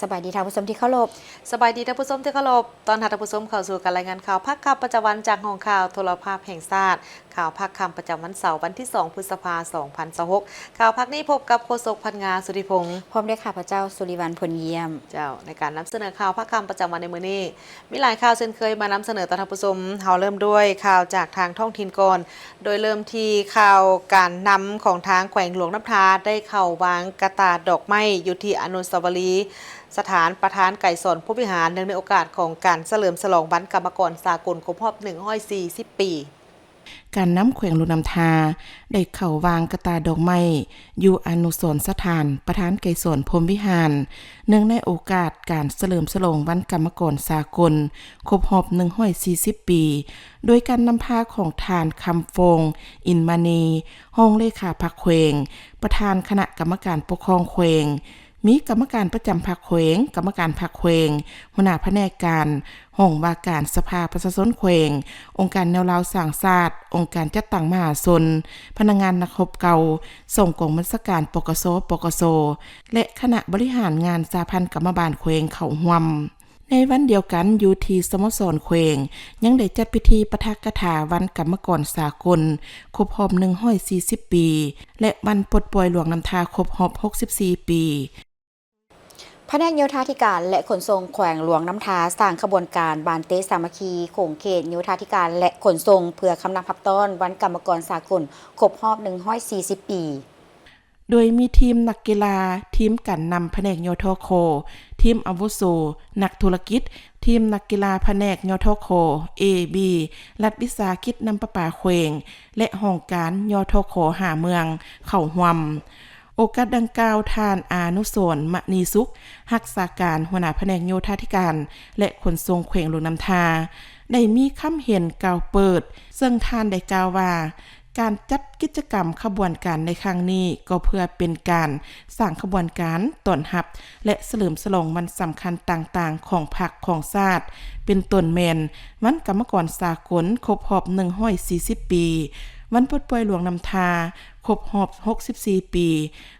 ສະບາຍດີທ່ານຜູ້ຊົມທີ່ເຄົາລົບ. ສະບາຍດີທ່ານຜູ້ຊົມທີ່ເຄົາລົບ. ຕ້ອນຮັບທ່ານຜູ້ຊົມເຂົ້າສູ່ການລາຍງານຂ່າວພາກຄ່ຳປະຈຳວັນຈາກຫ້ອງຂ່າວໂທລະພາບແຫ່ງຊາດ. ຂ່າວພາກຄ່ຳປະຈຳວັນເສົາ ວັນທີສອງ ພຶດສະພາ ສອງພັນຊາວຫົກ. ຂ່າວພາກນີ້ພົບກັບໂຄສົກພັນງາ ສຸທິພົງ ພ້ອມດ້ວຍຂ້າພະເຈົ້າ ສຸລິວັນ ພົນຢ້ຽມ. ເຈົ້າ, ໃນການນຳສະເໜີຂ່າວພາກຄ່ຳປະຈຳວັນໃນມື້ນີ້ ມີຫຼາຍຂ່າວເຊັ່ນເຄີຍມານຳສະເໜີຕໍ່ທ່ານຜູ້ຊົມ. ເຮົາເລີ່ມດ້ວຍຂ່າວຈາກທາງທ້ອງຖິ່ນກ່ອນ, ໂດຍເລີ່ມທີ່ຂ່າວການນຳຂອງທາງແຂວງຫຼວງນ້ຳທາ ໄດ້ເຂົ້າວາງກະຕ່າດອກໄມ້ຢູ່ທີ່ອະນຸສາວະລີສະຖານປະທານໄກສອນ ພົມວິຫານ ເນື່ອງໃນໂອກາດຂອງການສະເຫຼີມສະຫຼອງວັນກຳມະກອນສາກົນຄົບຮອບໜຶ່ງຮ້ອຍສີ່ສິບປີ. ການນຳແຂວງຫຼວງນ້ຳທາ ໄດ້ເຂົ້າວາງກະຕ່າດອກໄມ້ຢູ່ອະນຸສອນສະຖານປະທານໄກສອນ ພົມວິຫານ ເນື່ອງໃນໂອກາດການສະເຫຼີມສະຫຼອງວັນກຳມະກອນສາກົນຄົບຮອບໜຶ່ງຮ້ອຍສີ່ສິບປີ ໂດຍການນຳພາຂອງທ່ານ ຄຳຟອງ ອິນມະນີ ຮອງເລຂາພັກແຂວງ, ປະທານຄະນະກຳມະການປົກຄອງແຂວງ, ມີກຳມະການປະຈຳພັກແຂວງ, ກຳມະການພັກແຂວງ, ຫົວໜ້າພະແນກການ, ຫ້ອງວ່າການສະພາປະຊາຊົນແຂວງ, ອົງການແນວລາວສ້າງຊາດ, ອົງການຈັດຕັ້ງມະຫາຊົນ, ພະນັກງານນັກຮົບເກົ່າ, ສອງກອງບັນຊາການ ປກສ, ປກສ ແລະ ຄະນະບໍລິຫານງານສະຫະພັນກຳມະບານແຂວງເຂົ້າຮ່ວມ. ໃນວັນດຽວກັນ, ຢູ່ທີ່ສະໂມສອນແຂວງ ຍັງໄດ້ຈັດພິທີປາຖະກະຖາວັນກຳມະກອນສາກົນຄົບຮອບໜຶ່ງຮ້ອຍສີ່ສິບປີ ແລະ ວັນປົດປ່ອຍຫຼວງນ້ຳທາຄົບຮອບຫົກສິບສີ່ປີ. ພະແນກໂຍທາທິການ ແລະ ຂົນສົ່ງແຂວງຫຼວງນ້ຳທາ ສ້າງຂະບວນການບານເຕະສາມັກຄີຂົງເຂດໂຍທາທິການ ແລະ ຂົນສົ່ງ ເພື່ອຄຳນັບຮັບຕ້ອນວັນກຳມະກອນສາກົນຄົບຮອບໜຶ່ງຮ້ອຍສີ່ສິບປີ. ໂດຍມີທີມນັກກິລາ, ທີມການນຳພະແນກ ຍທຂ, ທີມອາວຸໂສ, ນັກທຸລະກິດ, ທີມນັກກິລາພະແນກ ຍທຂ A B ລັດວິສາຫະກິດນ້ຳປະປາແຂວງ ແລະ ຫ້ອງການ ຍທຂ ຫ້າເມືອງ ເຂົ້າຮ່ວມ. ໂອກາດດັ່ງກ່າວ, ທ່ານ ອານຸສອນ ມະນີສຸກ, ຮັກສາການຫົວໜ້າພະແນກໂຍທາທິການ ແລະ ຂົນສົ່ງແຂວງຫຼວງນ້ຳທາ ໄດ້ມີຄຳເຫັນກ່າວເປີດ, ເຊິ່ງທ່ານໄດ້ກ່າວວ່າ ການຈັດກິດຈະກຳຂະບວນການໃນຄັ້ງນີ້ ກໍເພື່ອເປັນການສ້າງຂະບວນການຕ້ອນຮັບ ແລະ ສະເຫຼີມສະຫຼອງວັນສຳຄັນຕ່າງໆຂອງພັກຂອງຊາດ, ເປັນຕົ້ນແມ່ນວັນກຳມະກອນສາກົນຄົບຮອບໜຶ່ງຮ້ອຍສີ່ສິບປີ, ວັນປົດປ່ອຍຫຼວງນ້ຳທາຄົບຮອບຫົກສິບສີ່ປີ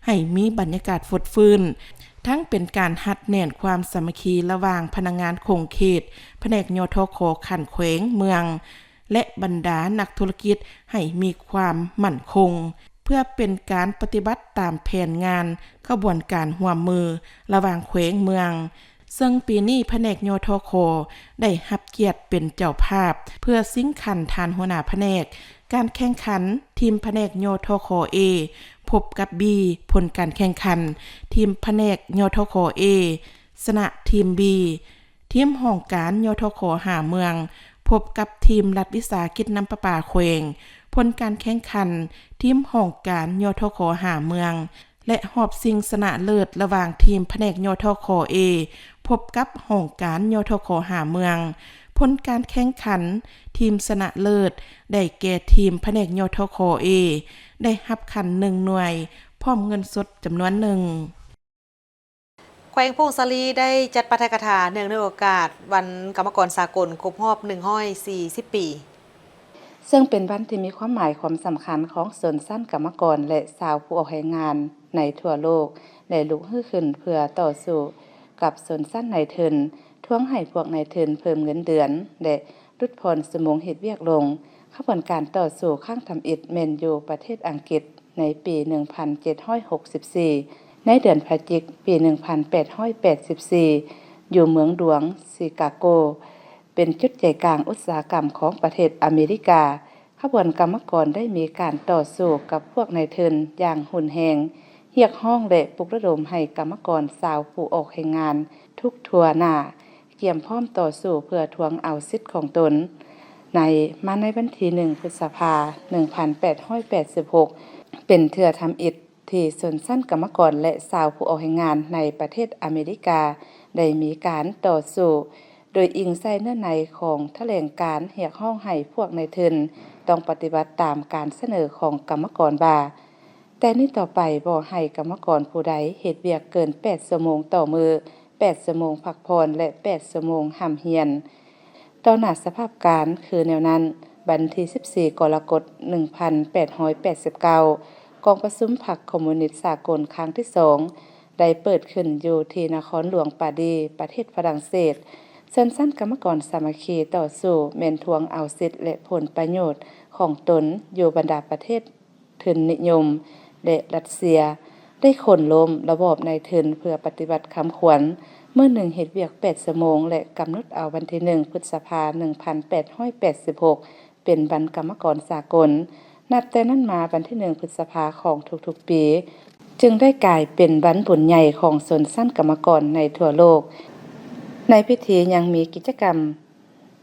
ໃຫ້ມີບັນຍາກາດຟົດຟື້ນ, ທັງເປັນການຮັດແໜ້ນຄວາມສາມັກຄີລະຫວ່າງພະນັກງານຂົງເຂດ, ພະແນກ ຍທຂ ຂັ້ນແຂວງ, ເມືອງ ແລະ ບັນດານັກທຸລະກິດໃຫ້ມີຄວາມໝັ້ນຄົງ, ເພື່ອເປັນການປະຕິບັດຕາມແຜນງານຂະບວນການຮ່ວມມືລະຫວ່າງແຂວງເມືອງ, ເຊິ່ງປີນີ້ພະແນກ ຍທຂ ໄດ້ຮັບກຽດເປັນເຈົ້າພາບ ເພື່ອຊິງຂັນທ່ານຫົວໜ້າພະແນກ. ການແຂ່ງຂັນ, ທີມພະແນກ ຍທຂ A ພົບກັບ B, ຜົນການແຂ່ງຂັນ, ທີມພະແນກ ຍທຂ A ຊະນະທີມ B, ທີມຫ້ອງການ ຍທຂ ຫ້າເມືອງ ພົບກັບທີມລັດວິສາຫະກິດນ້ຳປະປາແຂວງ, ຜົນການແຂ່ງຂັນ, ທີມຫ້ອງການ ຍທຂ ຫ້າເມືອງ ແລະ ຮອບຊິງຊະນະເລີດລະຫວ່າງທີມພະແນກ ຍທຂ A ພົບກັບຫ້ອງການ ຍທຂ ຫ້າເມືອງ, ຜົນການແຂ່ງຂັນ, ທີມຊະນະເລີດໄດ້ແກ່ທີມພະແນກ ຍທຂ A ໄດ້ຮັບຂັນໜຶ່ງໜ່ວຍ ພ້ອມເງິນສົດຈຳນວນໜຶ່ງ. ແຂວງຜົ້ງສາລີໄດ້ຈັດປາຖະກະຖາເນື່ອງໃນໂອກາດວັນກຳມະກອນສາກົນຄົບຮອບໜຶ່ງຮ້ອຍສີ່ສິບປີ, ເຊິ່ງເປັນວັນທີ່ມີຄວາມໝາຍຄວາມສຳຄັນຂອງຊົນຊັ້ນກຳມະກອນ ແລະ ຊາວຜູ້ອອກແຮງງານໃນທົ່ວໂລກ ໄດ້ລຸກຮືຂຶ້ນເພື່ອຕໍ່ສູ້ກັບຊົນຊັ້ນນາຍທຶນ, ທວງໃຫ້ພວກນາຍທຶນເພີ່ມເງິນເດືອນ ແລະ ຫຼຸດຜ່ອນຊົ່ວໂມງເຮັດວຽກລົງ. ຂະບວນການຕໍ່ສູ້ຄັ້ງທຳອິດແມ່ນຢູ່ປະເທດອັງກິດໃນປີໜຶ່ງພັນເຈັດຮ້ອຍຫົກສິບສີ່, ໃນເດືອນພະຈິກປີໜຶ່ງພັນແປດຮ້ອຍແປດສິບສີ່ ຢູ່ເມືອງຫຼວງຊິກາໂກ, ເປັນຈຸດໃຈກາງອຸດສາຫະກຳຂອງປະເທດອາເມລິກາ. ຂະບວນກຳມະກອນໄດ້ມີການຕໍ່ສູ້ກັບພວກນາຍທຶນຢ່າງຮຸນແຮງ, ຮຽກຮ້ອງ ແລະ ປຸກລະດົມໃຫ້ກຳມະກອນຊາວຜູ້ອອກແຮງງານທຸກທົ່ວໜ້າ ກຽມພ້ອມຕໍ່ສູ້ເພື່ອທວງເອົາສິດຂອງຕົນ. ໃນ ມາໃນວັນທີໜຶ່ງ ພຶດສະພາ ໜຶ່ງພັນແປດຮ້ອຍແປດສິບຫົກ ເປັນເທື່ອທຳອິດທີ່ຊົນຊັ້ນກຳມະກອນ ແລະ ຊາວຜູ້ອອກແຮງງານໃນປະເທດອາເມລິກາ ໄດ້ມີການຕໍ່ສູ້, ໂດຍອີງໃສ່ເນື້ອໃນຂອງຖະແຫຼງການຮຽກຮ້ອງໃຫ້ພວກນາຍທຶນຕ້ອງປະຕິບັດຕາມການສະເໜີຂອງກຳມະກອນວ່າ, ແຕ່ນີ້ຕໍ່ໄປບໍ່ໃຫ້ກຳມະກອນຜູ້ໃດເຮັດວຽກເກີນແປດຊົ່ວໂມງຕໍ່ມື້, ແປດຊົ່ວໂມງພັກຜ່ອນ ແລະ ແປດຊົ່ວໂມງຮ່ຳຮຽນ. ຕໍ່ໜ້າສະພາບການຄືແນວນັ້ນ, ວັນທີສິບສີ່ ກໍລະກົດ ໜຶ່ງພັນແປດຮ້ອຍແປດສິບເກົ້າ, ກອງປະຊຸມພັກຄອມມູນິດສາກົນຄັ້ງທີສອງ ໄດ້ເປີດຂຶ້ນຢູ່ທີ່ນະຄອນຫຼວງປາຣີ ປະເທດຝຣັ່ງເສດ. ຊົນຊັ້ນກຳມະກອນສາມັກຄີຕໍ່ສູ້ແມ່ນທວງເອົາສິດ ແລະ ຜົນປະໂຫຍດຂອງຕົນຢູ່ບັນດາປະເທດທຶນນິຍົມ ແລະ ຣັດເຊຍ ໄດ້ໂຄ່ນລົ້ມລະບອບນາຍທຶນເພື່ອປະຕິບັດຄຳຂວັນ ມື້ໜຶ່ງເຮັດວຽກແປດຊົ່ວໂມງ ແລະ ກຳນົດເອົາວັນທີໜຶ່ງ ພຶດສະພາ ໜຶ່ງພັນແປດຮ້ອຍແປດສິບຫົກ ເປັນວັນກຳມະກອນສາກົນ. ນັບແຕ່ນັ້ນມາ, ວັນທີໜຶ່ງ ພຶດສະພາຂອງທຸກໆປີ ຈຶ່ງໄດ້ກາຍເປັນວັນບຸນໃຫຍ່ຂອງຊົນຊັ້ນກຳມະກອນໃນທົ່ວໂລກ. ໃນພິທີຍັງມີກິດຈະກຳ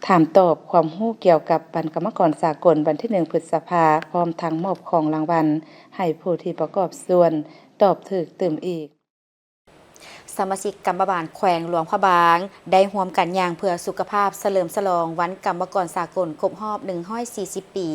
ຖາມຕອບຄວາມຮູ້ກ່ຽວກັບວັນກຳມະກອນສາກົນ ວັນທີໜຶ່ງ ພຶດສະພາ ພ້ອມທັງມອບຂອງລາງວັນໃຫ້ຜູ້ທີ່ປະກອບສ່ວນຕອບຖືກຕື່ມອີກ. ສະມາຊິກກຳມະບານແຂວງຫຼວງພະບາງ ໄດ້ຮ່ວມກັນຍ່າງເພື່ອສຸຂະພາບ ສະເຫຼີມສະຫຼອງວັນກຳມະກອນສາກົນຄົບຮອບໜຶ່ງຮ້ອຍສີ່ສິບປີ.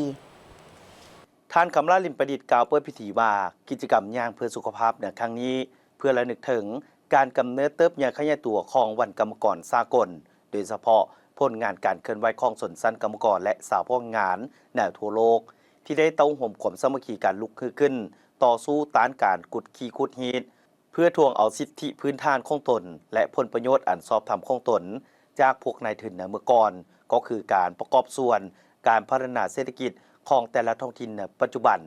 ທ່ານ ຄຳລາ ລິມປະດິດ ກ່າວເປີດພິທີວ່າ ກິດຈະກຳຍ່າງເພື່ອສຸຂະພາບໃນຄັ້ງນີ້ ເພື່ອລະນຶກເຖິງການກຳເນີດເຕີບໃຫຍ່ຂະຫຍາຍຕົວຂອງວັນກຳມະກອນສາກົນ, ໂດຍສະເພາະຜົນງານການເຄື່ອນໄຫວຂອງຊົນຊັ້ນກຳມະກອນ ແລະ ຊາວແຮງງານໃນທົ່ວໂລກ ທີ່ໄດ້ເຕົ້າໂຮມຄວາມສາມັກຄີກັນລຸກຮືຂຶ້ນຕໍ່ສູ້ຕ້ານການກົດຂີ່ຂູດຮີດ ເພື່ອທວງເອົາສິດທິພື້ນຖານຂອງຕົນ ແລະ ຜົນປະໂຫຍດອັນຊອບທຳຂອງຕົນຈາກພວກນາຍທຶນໃນເມື່ອກ່ອນ, ກໍຄືການປະກອບສ່ວນການພັດທະນາເສດຖະກິດຂອງແຕ່ລະທ້ອງຖິ່ນໃນປັດຈຸບັນ,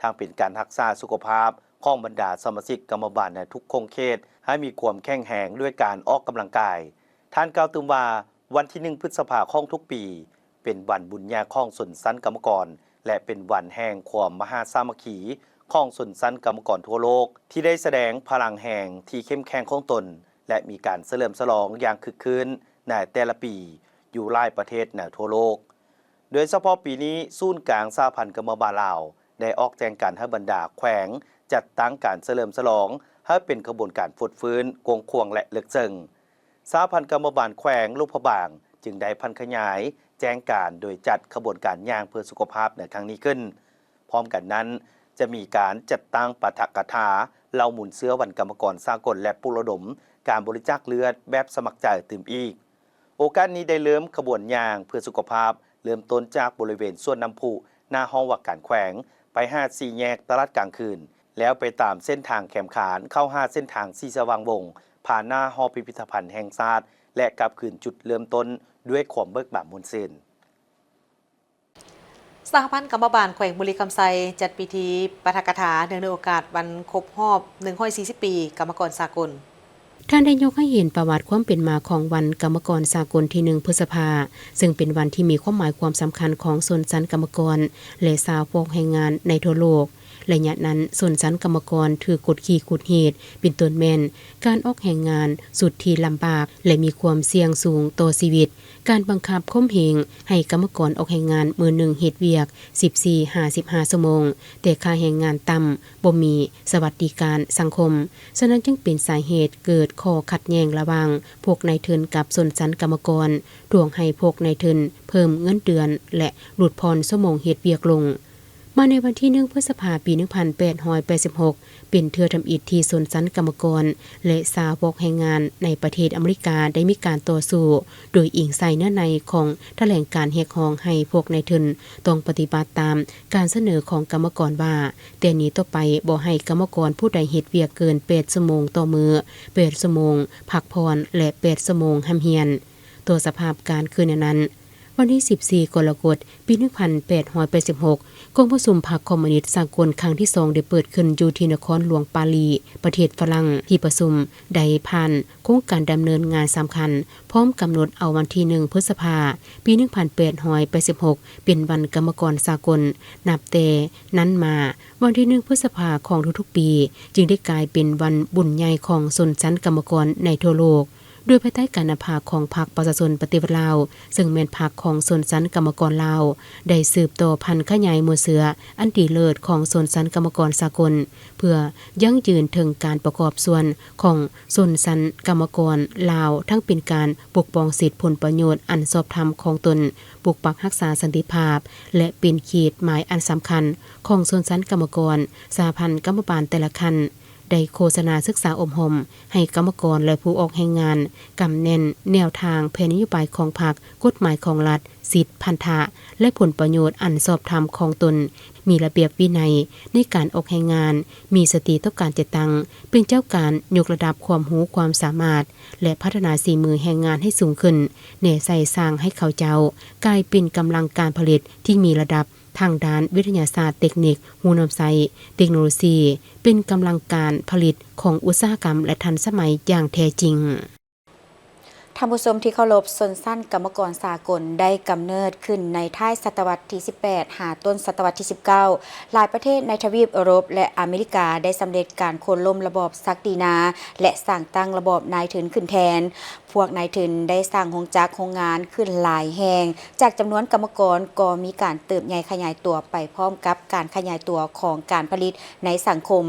ທັງເປັນການຮັກສາສຸຂະພາບຂອງບັນດາສະມາຊິກກຳມະບານໃນທຸກຂົງເຂດໃຫ້ມີຄວາມແຂງແຮງດ້ວຍການອອກກຳລັງກາຍ. ທ່ານກ່າວຕື່ມວ່າ ວັນທີໜຶ່ງ ພຶດສະພາຂອງທຸກປີ ເປັນວັນບຸນໃຫຍ່ຂອງຊົນຊັ້ນກຳມະກອນ ແລະ ເປັນວັນແຫ່ງຄວາມມະຫາສາມັກຄີຂອງຊົນຊັ້ນກຳມະກອນທົ່ວໂລກ ທີ່ໄດ້ສະແດງພະລັງແຮງທີ່ເຂັ້ມແຂງຂອງຕົນ ແລະ ມີການສະເຫຼີມສະຫຼອງຢ່າງຄຶກຄື້ນໃນແຕ່ລະປີຢູ່ຫຼາຍປະເທດໃນທົ່ວໂລກ. ໂດຍສະເພາະປີນີ້, ສູນກາງສະຫະພັນກຳມະບານລາວ ໄດ້ອອກແຈ້ງການໃຫ້ບັນດາແຂວງຈັດຕັ້ງການສະເຫຼີມສະຫຼອງໃຫ້ເປັນຂະບວນການຟົດຟື້ນ, ກວ້າງຂວາງ ແລະ ເລິກເຊິ່ງ. ສະຫະພັນກຳມະບານແຂວງຫຼວງພະບາງຈຶ່ງໄດ້ຜັນຂະຫຍາຍແຈ້ງການໂດຍຈັດຂະບວນການຍ່າງເພື່ອສຸຂະພາບໃນຄັ້ງນີ້ຂຶ້ນ. ພ້ອມກັນນັ້ນ, ຈະມີການຈັດຕັ້ງປາຖະກະຖາເລົ່າມູນເຊື້ອວັນກຳມະກອນສາກົນ ແລະ ປຸກລະດົມການບໍລິຈາກເລືອດແບບສະໝັກໃຈຕື່ມອີກ. ໂອກາດນີ້ໄດ້ເລີ່ມຂະບວນຍ່າງເພື່ອສຸຂະພາບ ເລີ່ມຕົ້ນຈາກບໍລິເວນສວນນ້ຳພຸ ໜ້າຫ້ອງວ່າການແຂວງ ໄປຫາສີ່ແຍກຕະຫຼາດກາງຄືນ, ແລ້ວໄປຕາມເສັ້ນທາງແຄມຄານ ເຂົ້າຫາເສັ້ນທາງສີສະຫວ່າງວົງ ຜ່ານໜ້າຫໍພິພິທະພັນແຫ່ງຊາດ ແລະ ກັບຄືນຈຸດເລີ່ມຕົ້ນດ້ວຍຄວາມເບີກບານມ່ວນຊື່ນ. ສະຫະພັນກຳມະບານແຂວງບໍລິຄຳໄຊ ຈັດພິທີປາຖະກະຖາ ເນື່ອງໃນໂອກາດວັນຄົບຮອບໜຶ່ງຮ້ອຍສີ່ສິບປີກຳມະກອນສາກົນ. ທ່ານໄດ້ຍົກໃຫ້ເຫັນປະຫວັດຄວາມເປັນມາຂອງວັນກຳມະກອນສາກົນທີໜຶ່ງ ພຶດສະພາ, ເຊິ່ງເປັນວັນທີ່ມີຄວາມໝາຍຄວາມສຳຄັນຂອງຊົນຊັ້ນກຳມະກອນ ແລະ ຊາວຟອກແຮງງານໃນທົ່ວໂລກ. ໄລຍະນັ້ນ, ຊົນຊັ້ນກຳມະກອນຖືກກົດຂີ່ຂູດຮີດ, ເປັນຕົ້ນແມ່ນ ການອອກແຮງງານຊຸດທີ່ລຳບາກ ແລະ ມີຄວາມສ່ຽງສູງຕໍ່ຊີວິດ, ການບັງຄັບຂົ່ມເຫງໃຫ້ກຳມະກອນອອກແຮງງານມື້ໜຶ່ງເຮັດວຽກສິບສີ່ຫາສິບຫ້າຊົ່ວໂມງ, ແຕ່ຄ່າແຮງງານຕ່ຳ, ບໍ່ມີສະຫວັດດີການສັງຄົມ. ສະນັ້ນຈຶ່ງເປັນສາເຫດເກີດຂໍ້ຂັດແຍ່ງລະຫວ່າງພວກນາຍທຶນກັບຊົນຊັ້ນກຳມະກອນ, ທວງໃຫ້ພວກນາຍທຶນເພີ່ມເງິນເດືອນ ແລະ ຫຼຸດຜ່ອນຊົ່ວໂມງເຮັດວຽກລົງ. ມາໃນວັນທີໜຶ່ງ ພຶດສະພາ ປີໜຶ່ງພັນແປດຮ້ອຍແປດສິບຫົກ ເປັນເທື່ອທຳອິດທີ່ຊົນຊັ້ນກຳມະກອນ ແລະ ຊາວຟອກແຮງງານໃນປະເທດອາເມລິກາໄດ້ມີການຕໍ່ສູ້, ໂດຍອີງໃສ່ເນື້ອໃນຂອງຖະແຫຼງການຮຽກຮ້ອງໃຫ້ພວກນາຍທຶນຕ້ອງປະຕິບັດຕາມການສະເໜີຂອງກຳມະກອນວ່າ, ແຕ່ນີ້ຕໍ່ໄປບໍ່ໃຫ້ກຳມະກອນຜູ້ໃດເຮັດວຽກເກີນແປດຊົ່ວໂມງຕໍ່ມື້, ແປດຊົ່ວໂມງພັກຜ່ອນ ແລະ ແປດຊົ່ວໂມງຮ່ຳຮຽນ. ຕໍ່ສະພາບການຄືນນັ້ນ, ວັນທີສິບສີ່ ກໍລະກົດ ປີໜຶ່ງພັນແປດຮ້ອຍແປດສິບຫົກ ກອງປະຊຸມພັກຄອມມູນິດສາກົນຄັ້ງທີສອງ ໄດ້ເປີດຂຶ້ນຢູ່ທີ່ນະຄອນຫຼວງປາຣີ ປະເທດຝຣັ່ງ. ທີ່ປະຊຸມໄດ້ຜ່ານໂຄງການດຳເນີນງານສຳຄັນ, ພ້ອມກຳນົດເອົາວັນທີໜຶ່ງ ພຶດສະພາ ປີໜຶ່ງພັນແປດຮ້ອຍແປດສິບຫົກ ເປັນວັນກຳມະກອນສາກົນ. ນັບແຕ່ນັ້ນມາ, ວັນທີໜຶ່ງ ພຶດສະພາ ຂອງທຸກໆປີ ຈຶ່ງໄດ້ກາຍເປັນວັນບຸນໃຫຍ່ຂອງຊົນຊັ້ນກຳມະກອນໃນທົ່ວໂລກ. ໂດຍພາຍໃຕ້ການນຳພາຂອງພັກປະຊາຊົນປະຕິວັດລາວ, ເຊິ່ງແມ່ນພັກຂອງຊົນຊັ້ນກຳມະກອນລາວ, ໄດ້ສືບຕໍ່ຜັນຂະຫຍາຍມູນເຊື້ອອັນດີເລີດຂອງຊົນຊັ້ນກຳມະກອນສາກົນ, ເພື່ອຢັ້ງຢືນເຖິງການປະກອບສ່ວນຂອງຊົນຊັ້ນກຳມະກອນລາວ, ທັງເປັນການປົກປ້ອງສິດຜົນປະໂຫຍດອັນຊອບທຳຂອງຕົນ, ປົກປັກຮັກສາສັນຕິພາບ ແລະ ເປັນຂີດໝາຍອັນສຳຄັນຂອງຊົນຊັ້ນກຳມະກອນ. ສະຫະພັນກຳມະບານແຕ່ລະຂັ້ນ ໄດ້ໂຄສະນາສຶກສາອົບຮົມໃຫ້ກຳມະກອນ ແລະ ຜູ້ອອກແຮງງານ ກຳແໜ້ນແນວທາງແຜນນະໂຍບາຍຂອງພັກ, ກົດໝາຍຂອງລັດ, ສິດ, ພັນທະ ແລະ ຜົນປະໂຫຍດອັນຊອບທຳຂອງຕົນ, ມີລະບຽບວິໄນໃນການອອກແຮງງານ, ມີສະຕິຕໍ່ການຈັດຕັ້ງ, ເປັນເຈົ້າການຍົກລະດັບຄວາມຮູ້ຄວາມສາມາດ ແລະ ພັດທະນາສີມືແຮງງານໃຫ້ສູງຂຶ້ນ, ແນໃສ່ສ້າງໃຫ້ເຂົາເຈົ້າກາຍເປັນກຳລັງການຜະລິດທີ່ມີລະດັບທາງດ້ານວິທະຍາສາດເຕັກນິກ, ຮູ້ນຳໃຊ້ເຕັກໂນໂລຊີ, ເປັນກຳລັງການຜະລິດຂອງອຸດສາຫະກຳ ແລະ ທັນສະໄໝຢ່າງແທ້ຈິງ. ທ່ານຜູ້ຊົມທີ່ເຄົາລົບ, ຊົນຊັ້ນກຳມະກອນສາກົນໄດ້ກຳເນີດຂຶ້ນໃນທ້າຍສະຕະວັດທີສິບແປດ ຫາຕົ້ນສະຕະວັດທີສິບເກົ້າ. ຫຼາຍປະເທດໃນທະວີບເອີຣົບ ແລະ ອາເມລິກາໄດ້ສຳເລັດການໂຄ່ນລົ້ມລະບອບສັກດີນາ ແລະ ສ້າງຕັ້ງລະບອບນາຍທຶນຂຶ້ນແທນ. ພວກນາຍທຶນໄດ້ສ້າງໂຮງຈັກໂຮງງານຂຶ້ນຫຼາຍແຫ່ງ, ຈາກຈຳນວນກຳມະກອນກໍມີການເຕີບໃຫຍ່ຂະຫຍາຍຕົວໄປພ້ອມກັບການຂະຫຍາຍຕົວຂອງການຜະລິດໃນສັງຄົມ.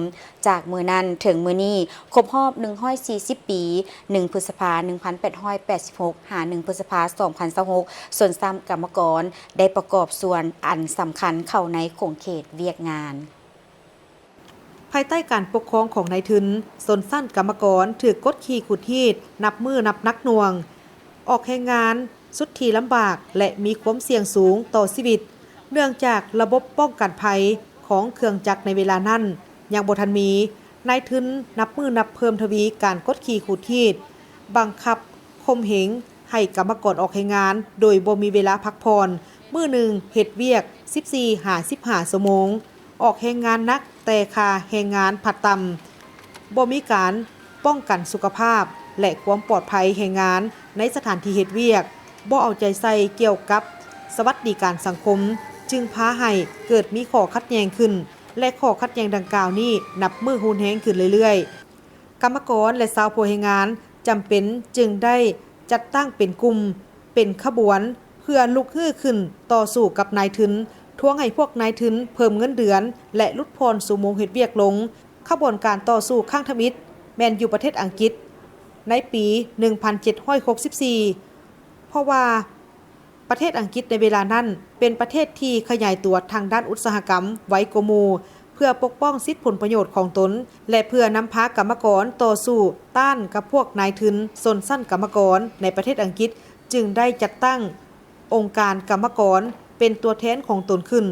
ຈາກມື້ນັ້ນເຖິງມື້ນີ້ ຄົບຮອບໜຶ່ງຮ້ອຍສີ່ສິບປີ, ໜຶ່ງ ພຶດສະພາ ໜຶ່ງພັນແປດຮ້ອຍແປດສິບຫົກ ຫາ ໜຶ່ງ ພຶດສະພາ ສອງພັນຊາວຫົກ, ຊົນຊັ້ນກຳມະກອນໄດ້ປະກອບສ່ວນອັນສຳຄັນເຂົ້າໃນຂົງເຂດວຽກງານ. ພາຍໃຕ້ການປົກຄອງຂອງນາຍທຶນ, ຊົນຊັ້ນກຳມະກອນຖືກກົດຂີ່ຂູດຮີດນັບມື້ນັບໜັກໜ່ວງ, ອອກແຮງງານສຸດທີ່ລຳບາກ ແລະ ມີຄວາມສ່ຽງສູງຕໍ່ຊີວິດ, ເນື່ອງຈາກລະບົບປ້ອງກັນໄພຂອງເຄື່ອງຈັກໃນເວລານັ້ນຍັງບໍ່ທັນມີ. ນາຍທຶນນັບມື້ນັບເພີ່ມທະວີການກົດຂີ່ຂູດຮີດ, ບັງຄັບຂົ່ມເຫງ ໃຫ້ກຳມະກອນອອກແຮງງານໂດຍບໍ່ມີເວລາພັກຜ່ອນ, ມື້ໜຶ່ງເຮັດວຽກສິບສີ່ຫາສິບຫ້າຊົ່ວໂມງ, ອອກແຮງງານໜັກແຕ່ຄ່າແຮງງານພັດຕ່ຳ, ບໍ່ມີການປ້ອງກັນສຸຂະພາບ ແລະ ຄວາມປອດໄພແຮງງານໃນສະຖານທີ່ເຮັດວຽກ, ບໍ່ເອົາໃຈໃສ່ກ່ຽວກັບສະຫວັດດີການສັງຄົມ, ຈຶ່ງພາໃຫ້ເກີດມີຂໍ້ຂັດແຍ່ງຂຶ້ນ ແລະ ຂໍ້ຂັດແຍ່ງດັ່ງກ່າວນີ້ນັບມື້ຮຸນແຮງຂຶ້ນເລື້ອຍໆ. ກຳມະກອນ ແລະ ຊາວພາວແຮງງານຈຳເປັນຈຶ່ງໄດ້ຈັດຕັ້ງເປັນກຸ່ມ, ເປັນຂະບວນ ເພື່ອລຸກຮືຂຶ້ນຕໍ່ສູ້ກັບນາຍທຶນ, ທວງໃຫ້ພວກນາຍທຶນເພີ່ມເງິນເດືອນ ແລະ ຫຼຸດຜ່ອນຊົ່ວໂມງເຮັດວຽກລົງ. ຂະບວນການຕໍ່ສູ້ຄັ້ງທຳອິດແມ່ນຢູ່ປະເທດອັງກິດໃນປີໜຶ່ງພັນເຈັດຮ້ອຍຫົກສິບສີ່ ເພາະວ່າ ປະເທດອັງກິດໃນເວລານັ້ນເປັນປະເທດທີ່ຂະຫຍາຍຕົວທາງດ້ານອຸດສາຫະກຳໄວກວ່າໝູ່, ເພື່ອປົກປ້ອງສິດຜົນປະໂຫຍດຂອງຕົນ ແລະ ເພື່ອນຳພາກຳມະກອນຕໍ່ສູ້ຕ້ານກັບພວກນາຍທຶນຊົນຊັ້ນກຳມະກອນໃນປະເທດອັງກິດ, ຈຶ່ງໄດ້ຈັດຕັ້ງອົງການກຳມະກອນເປັນຕົວແທນຂອງຕົນຂຶ້ນ.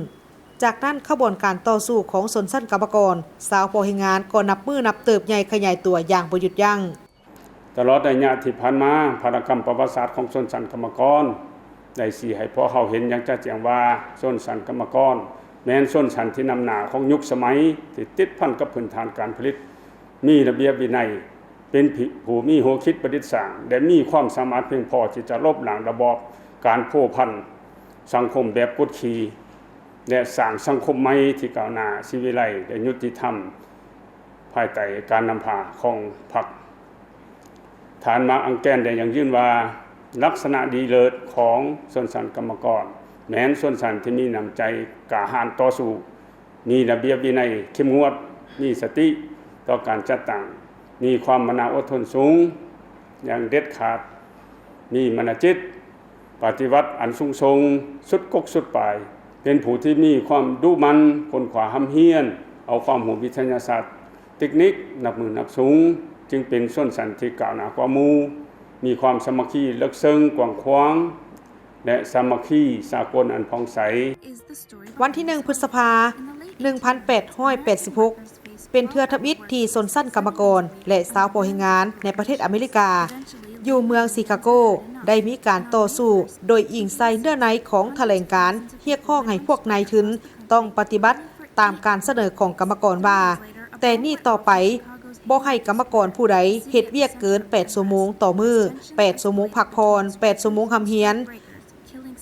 ຈາກນັ້ນຂະບວນການຕໍ່ສູ້ຂອງຊົນຊັ້ນກຳມະກອນ, ຊາວພາວແຮງງານກໍນັບມື້ນັບເຕີບໃຫຍ່ຂະຫຍາຍຕົວຢ່າງບໍ່ຢຸດຢັ້ງ. ຕະຫຼອດໄລຍະທີ່ຜ່ານມາ, ວາທະກຳປະຫວັດສາດຂອງຊົນຊັ້ນກຳມະກອນ ໄດ້ຊີ້ໃຫ້ພວກເຮົາເຫັນຢ່າງຈະແຈ້ງວ່າ ຊົນຊັ້ນກຳມະກອນແມ່ນຊົນຊັ້ນທີ່ນຳໜ້າຂອງຍຸກສະໄໝ ທີ່ຕິດພັນກັບພື້ນຖານການຜະລິດ, ມີລະບຽບວິໄນ, ເປັນຜູ້ມີຫົວຄິດປະດິດສ້າງ ແລະ ມີຄວາມສາມາດພຽງພໍທີ່ຈະລົບລ້າງລະບອບການພົວພັນສັງຄົມແບບກົດຂີ່ ແລະ ສ້າງສັງຄົມໃໝ່ທີ່ກ້າວໜ້າ, ສີວິໄລ ແລະ ຍຸຕິທຳ. ພາຍໃຕ້ການນຳພາຂອງພັກ. ທ່ານ ມາກ ອັງແກນ ໄດ້ຢັ້ງຢືນວ່າ ລັກສະນະດີເລີດຂອງຊົນຊັ້ນກຳມະກອນ ແມ່ນຊົນຊັ້ນທີ່ມີນ້ຳໃຈກ້າຫານຕໍ່ສູ້, ມີລະບຽບວິໄນເຂັ້ມງວດ, ມີສະຕິຕໍ່ການຈັດຕັ້ງ, ມີຄວາມມານາອົດທົນສູງຢ່າງເດັດຂາດ, ມີມານະຈິດ ປະຕິວັດອັນສູງສົ່ງສຸດກົກສຸດປາຍ, ເປັນຜູ້ທີ່ມີຄວາມດຸໝັ່ນ, ຄົ້ນຄວ້າຮ່ຳຮຽນ, ເອົາຄວາມຮູ້ວິທະຍາສາດເຕັກນິກນັບມື້ນັບສູງ, ຈຶ່ງເປັນຊົນຊັ້ນທີ່ກ້າວໜ້າກວ່າໝູ່, ມີຄວາມສາມັກຄີເລິກເຊິ່ງກວ້າງຂວາງ ແລະ ສາມັກຄີສາກົນອັນຜ່ອງໃສ. ວັນທີໜຶ່ງ ພຶດສະພາ ໜຶ່ງພັນແປດຮ້ອຍແປດສິບຫົກ ເປັນເທື່ອທຳອິດທີ່ຊົນຊັ້ນກຳມະກອນ ແລະ ຊາວເຜົ່າແຮງງານໃນປະເທດອາເມລິກາ ຢູ່ເມືອງຊີຄາໂກ ໄດ້ມີການຕໍ່ສູ້ໂດຍອີງໃສ່ເນື້ອໃນຂອງຖະແຫຼງການຮຽກຮ້ອງໃຫ້ພວກນາຍທຶນຕ້ອງປະຕິບັດຕາມການສະເໜີຂອງກຳມະກອນວ່າ ແຕ່ນີ້ຕໍ່ໄປບໍ່ໃຫ້ກຳມະກອນຜູ້ໃດເຮັດວຽກເກີນແປດຊົ່ວໂມງຕໍ່ມື້, ແປດຊົ່ວໂມງພັກຜ່ອນ, ແປດຊົ່ວໂມງຮ່ຳຮຽນ.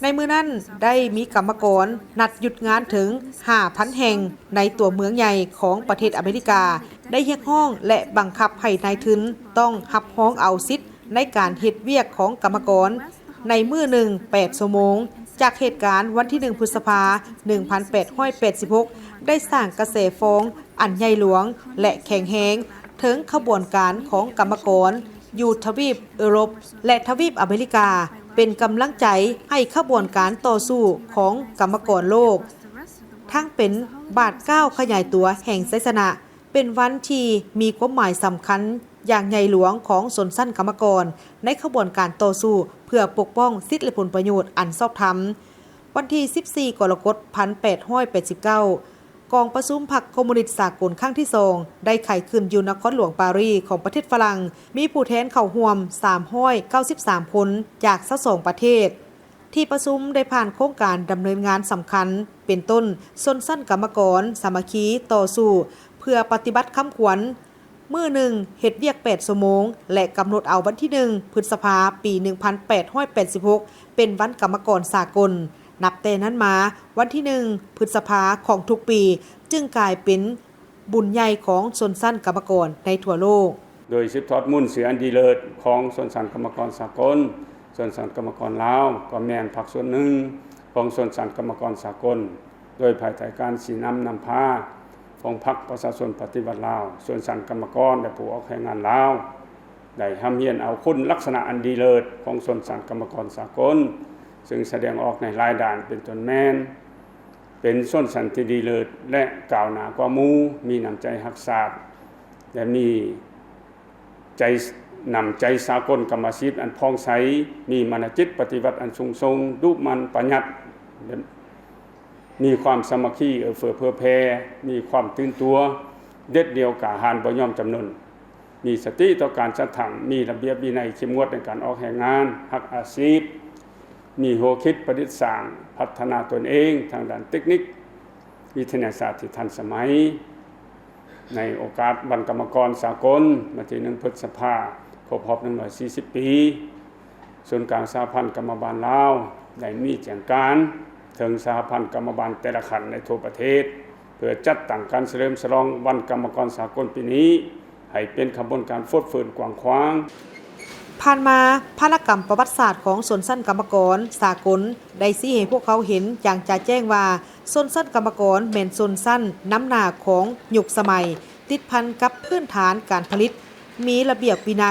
ໃນມື້ນັ້ນໄດ້ມີກຳມະກອນນັດຢຸດງານເຖິງຫ້າພັນແຫ່ງໃນຕົວເມືອງໃຫຍ່ຂອງປະເທດອາເມລິກາ ໄດ້ຮຽກຮ້ອງ ແລະ ບັງຄັບໃຫ້ນາຍທຶນຕ້ອງຮັບຮອງເອົາສິດໃນການເຮັດວຽກຂອງກຳມະກອນໃນມື້ໜຶ່ງແປດຊົ່ວໂມງ. ຈາກເຫດການວັນທີໜຶ່ງ ພຶດສະພາ ໜຶ່ງພັນແປດຮ້ອຍແປດສິບຫົກ ໄດ້ສ້າງກະແສຟອງອັນໃຫຍ່ຫຼວງ ແລະ ແຂງແຮງເຖິງຂະບວນການຂອງກຳມະກອນຢູ່ທະວີບເອີຣົບ ແລະ ທະວີບອາເມລິກາ ເປັນກຳລັງໃຈໃຫ້ຂະບວນການຕໍ່ສູ້ຂອງກຳມະກອນໂລກ ທັງເປັນບາດກ້າວຂະຫຍາຍຕົວແຫ່ງໄຊຊະນະ, ເປັນວັນທີ່ມີຄວາມໝາຍສຳຄັນຢ່າງໃຫຍ່ຫຼວງຂອງຊົນຊັ້ນກຳມະກອນໃນຂະບວນການຕໍ່ສູ້ເພື່ອປົກປ້ອງສິດ ແລະ ຜົນປະໂຫຍດອັນຊອບທຳ. ວັນທີສິບສີ່ ກໍລະກົດ ໜຶ່ງພັນແປດຮ້ອຍແປດສິບເກົ້າ ກອງປະຊຸມພັກຄອມມູນິດສາກົນຄັ້ງທີສອງ ໄດ້ໄຂຂຶ້ນຢູ່ນະຄອນຫຼວງປາຣີຂອງປະເທດຝຣັ່ງ, ມີຜູ້ແທນເຂົ້າຮ່ວມສາມຮ້ອຍເກົ້າສິບສາມຄົນ ຈາກຊາວສອງປະເທດ. ທີ່ປະຊຸມໄດ້ຜ່ານໂຄງການດຳເນີນງານສຳຄັນ ເປັນຕົ້ນ ຊົນຊັ້ນກຳມະກອນສາມັກຄີຕໍ່ສູ້ເພື່ອປະຕິບັດຄຳຂວັນ ມື້ໜຶ່ງເຮັດວຽກແປດຊົ່ວໂມງ ແລະ ກຳນົດເອົາວັນທີໜຶ່ງ ພຶດສະພາ ປີໜຶ່ງພັນແປດຮ້ອຍແປດສິບຫົກ ເປັນວັນກຳມະກອນສາກົນ. ນັບແຕ່ນັ້ນມາ, ວັນທີໜຶ່ງ ພຶດສະພາຂອງທຸກປີ ຈຶ່ງກາຍເປັນບຸນໃຫຍ່ຂອງຊົນຊັ້ນກຳມະກອນໃນທົ່ວໂລກ. ໂດຍສືບທອດມູນເຊື້ອອັນດີເລີດຂອງຊົນຊັ້ນກຳມະກອນສາກົນ, ຊົນຊັ້ນກຳມະກອນລາວກໍແມ່ນພາກສ່ວນໜຶ່ງຂອງຊົນຊັ້ນກຳມະກອນສາກົນ, ໂດຍພາຍໃຕ້ການຊີ້ນຳນຳພາຂອງພັກປະຊາຊົນປະຕິວັດລາວ, ຊົນຊັ້ນກຳມະກອນ ແລະ ຜູ້ອອກແຮງງານລາວ ໄດ້ຮ່ຳຮຽນເອົາຄຸນລັກສະນະອັນດີເລີດຂອງຊົນຊັ້ນກຳມະກອນສາກົນ, ເຊິ່ງສະແດງອອກໃນຫຼາຍດ້ານ ເປັນຕົ້ນແມ່ນ ເປັນຊົນຊັ້ນທີ່ດີເລີດ ແລະ ກ້າວໜ້າກວ່າໝູ່, ມີນ້ຳໃຈຮັກຊາດ ແລະ ມີໃຈ ນ້ຳໃຈສາກົນກຳມະສິດອັນຜ່ອງໃສ, ມີມານະຈິດປະຕິວັດອັນສູງສົ່ງ, ດຸໝັ່ນປະຢັດ, ມີຄວາມສາມັກຄີເອື້ອເຟື້ອເຜື່ອແຜ່, ມີຄວາມຕື່ນຕົວ, ເດັດດ່ຽວກ້າຫານບໍ່ຍອມຈຳນົນ, ມີສະຕິຕໍ່ການຈັດຕັ້ງ, ມີລະບຽບວິໄນເຂັ້ມງວດໃນການອອກແຮງງານ, ຮັກອາຊີບ, ມີຫົວຄິດປະດິດສ້າງ, ພັດທະນາຕົນເອງທາງດ້ານເຕັກນິກ, ວິທະຍາສາດທີ່ທັນສະໄໝ. ໃນໂອກາດວັນກຳມະກອນສາກົນ ວັນທີໜຶ່ງ ພຶດສະພາ ຄົບຮອບໜຶ່ງຮ້ອຍສີ່ສິບປີ, ສູນກາງສະຫະພັນກຳມະບານລາວ ໄດ້ມີແຈ້ງການເຖິງສະຫະພັນກຳມະບານແຕ່ລະຂັ້ນໃນທົ່ວປະເທດ ເພື່ອຈັດຕັ້ງການສະເຫຼີມສະຫຼອງວັນກຳມະກອນສາກົນປີນີ້ ໃຫ້ເປັນຂະບວນການຟົດຟື້ນກວ້າງຂວາງ. ຜ່ານມາ, ພາລະກຳປະຫວັດສາດຂອງຊົນຊັ້ນກຳມະກອນສາກົນ ໄດ້ຊີ້ໃຫ້ພວກເຮົາເຫັນຢ່າງຈະແຈ້ງວ່າ ຊົນຊັ້ນກຳມະກອນແມ່ນຊົນຊັ້ນນຳໜ້າຂອງຍຸກສະໄໝ, ຕິດພັນກັບພື້ນຖານການຜະລິດ, ມີລະບຽບວິໄນ,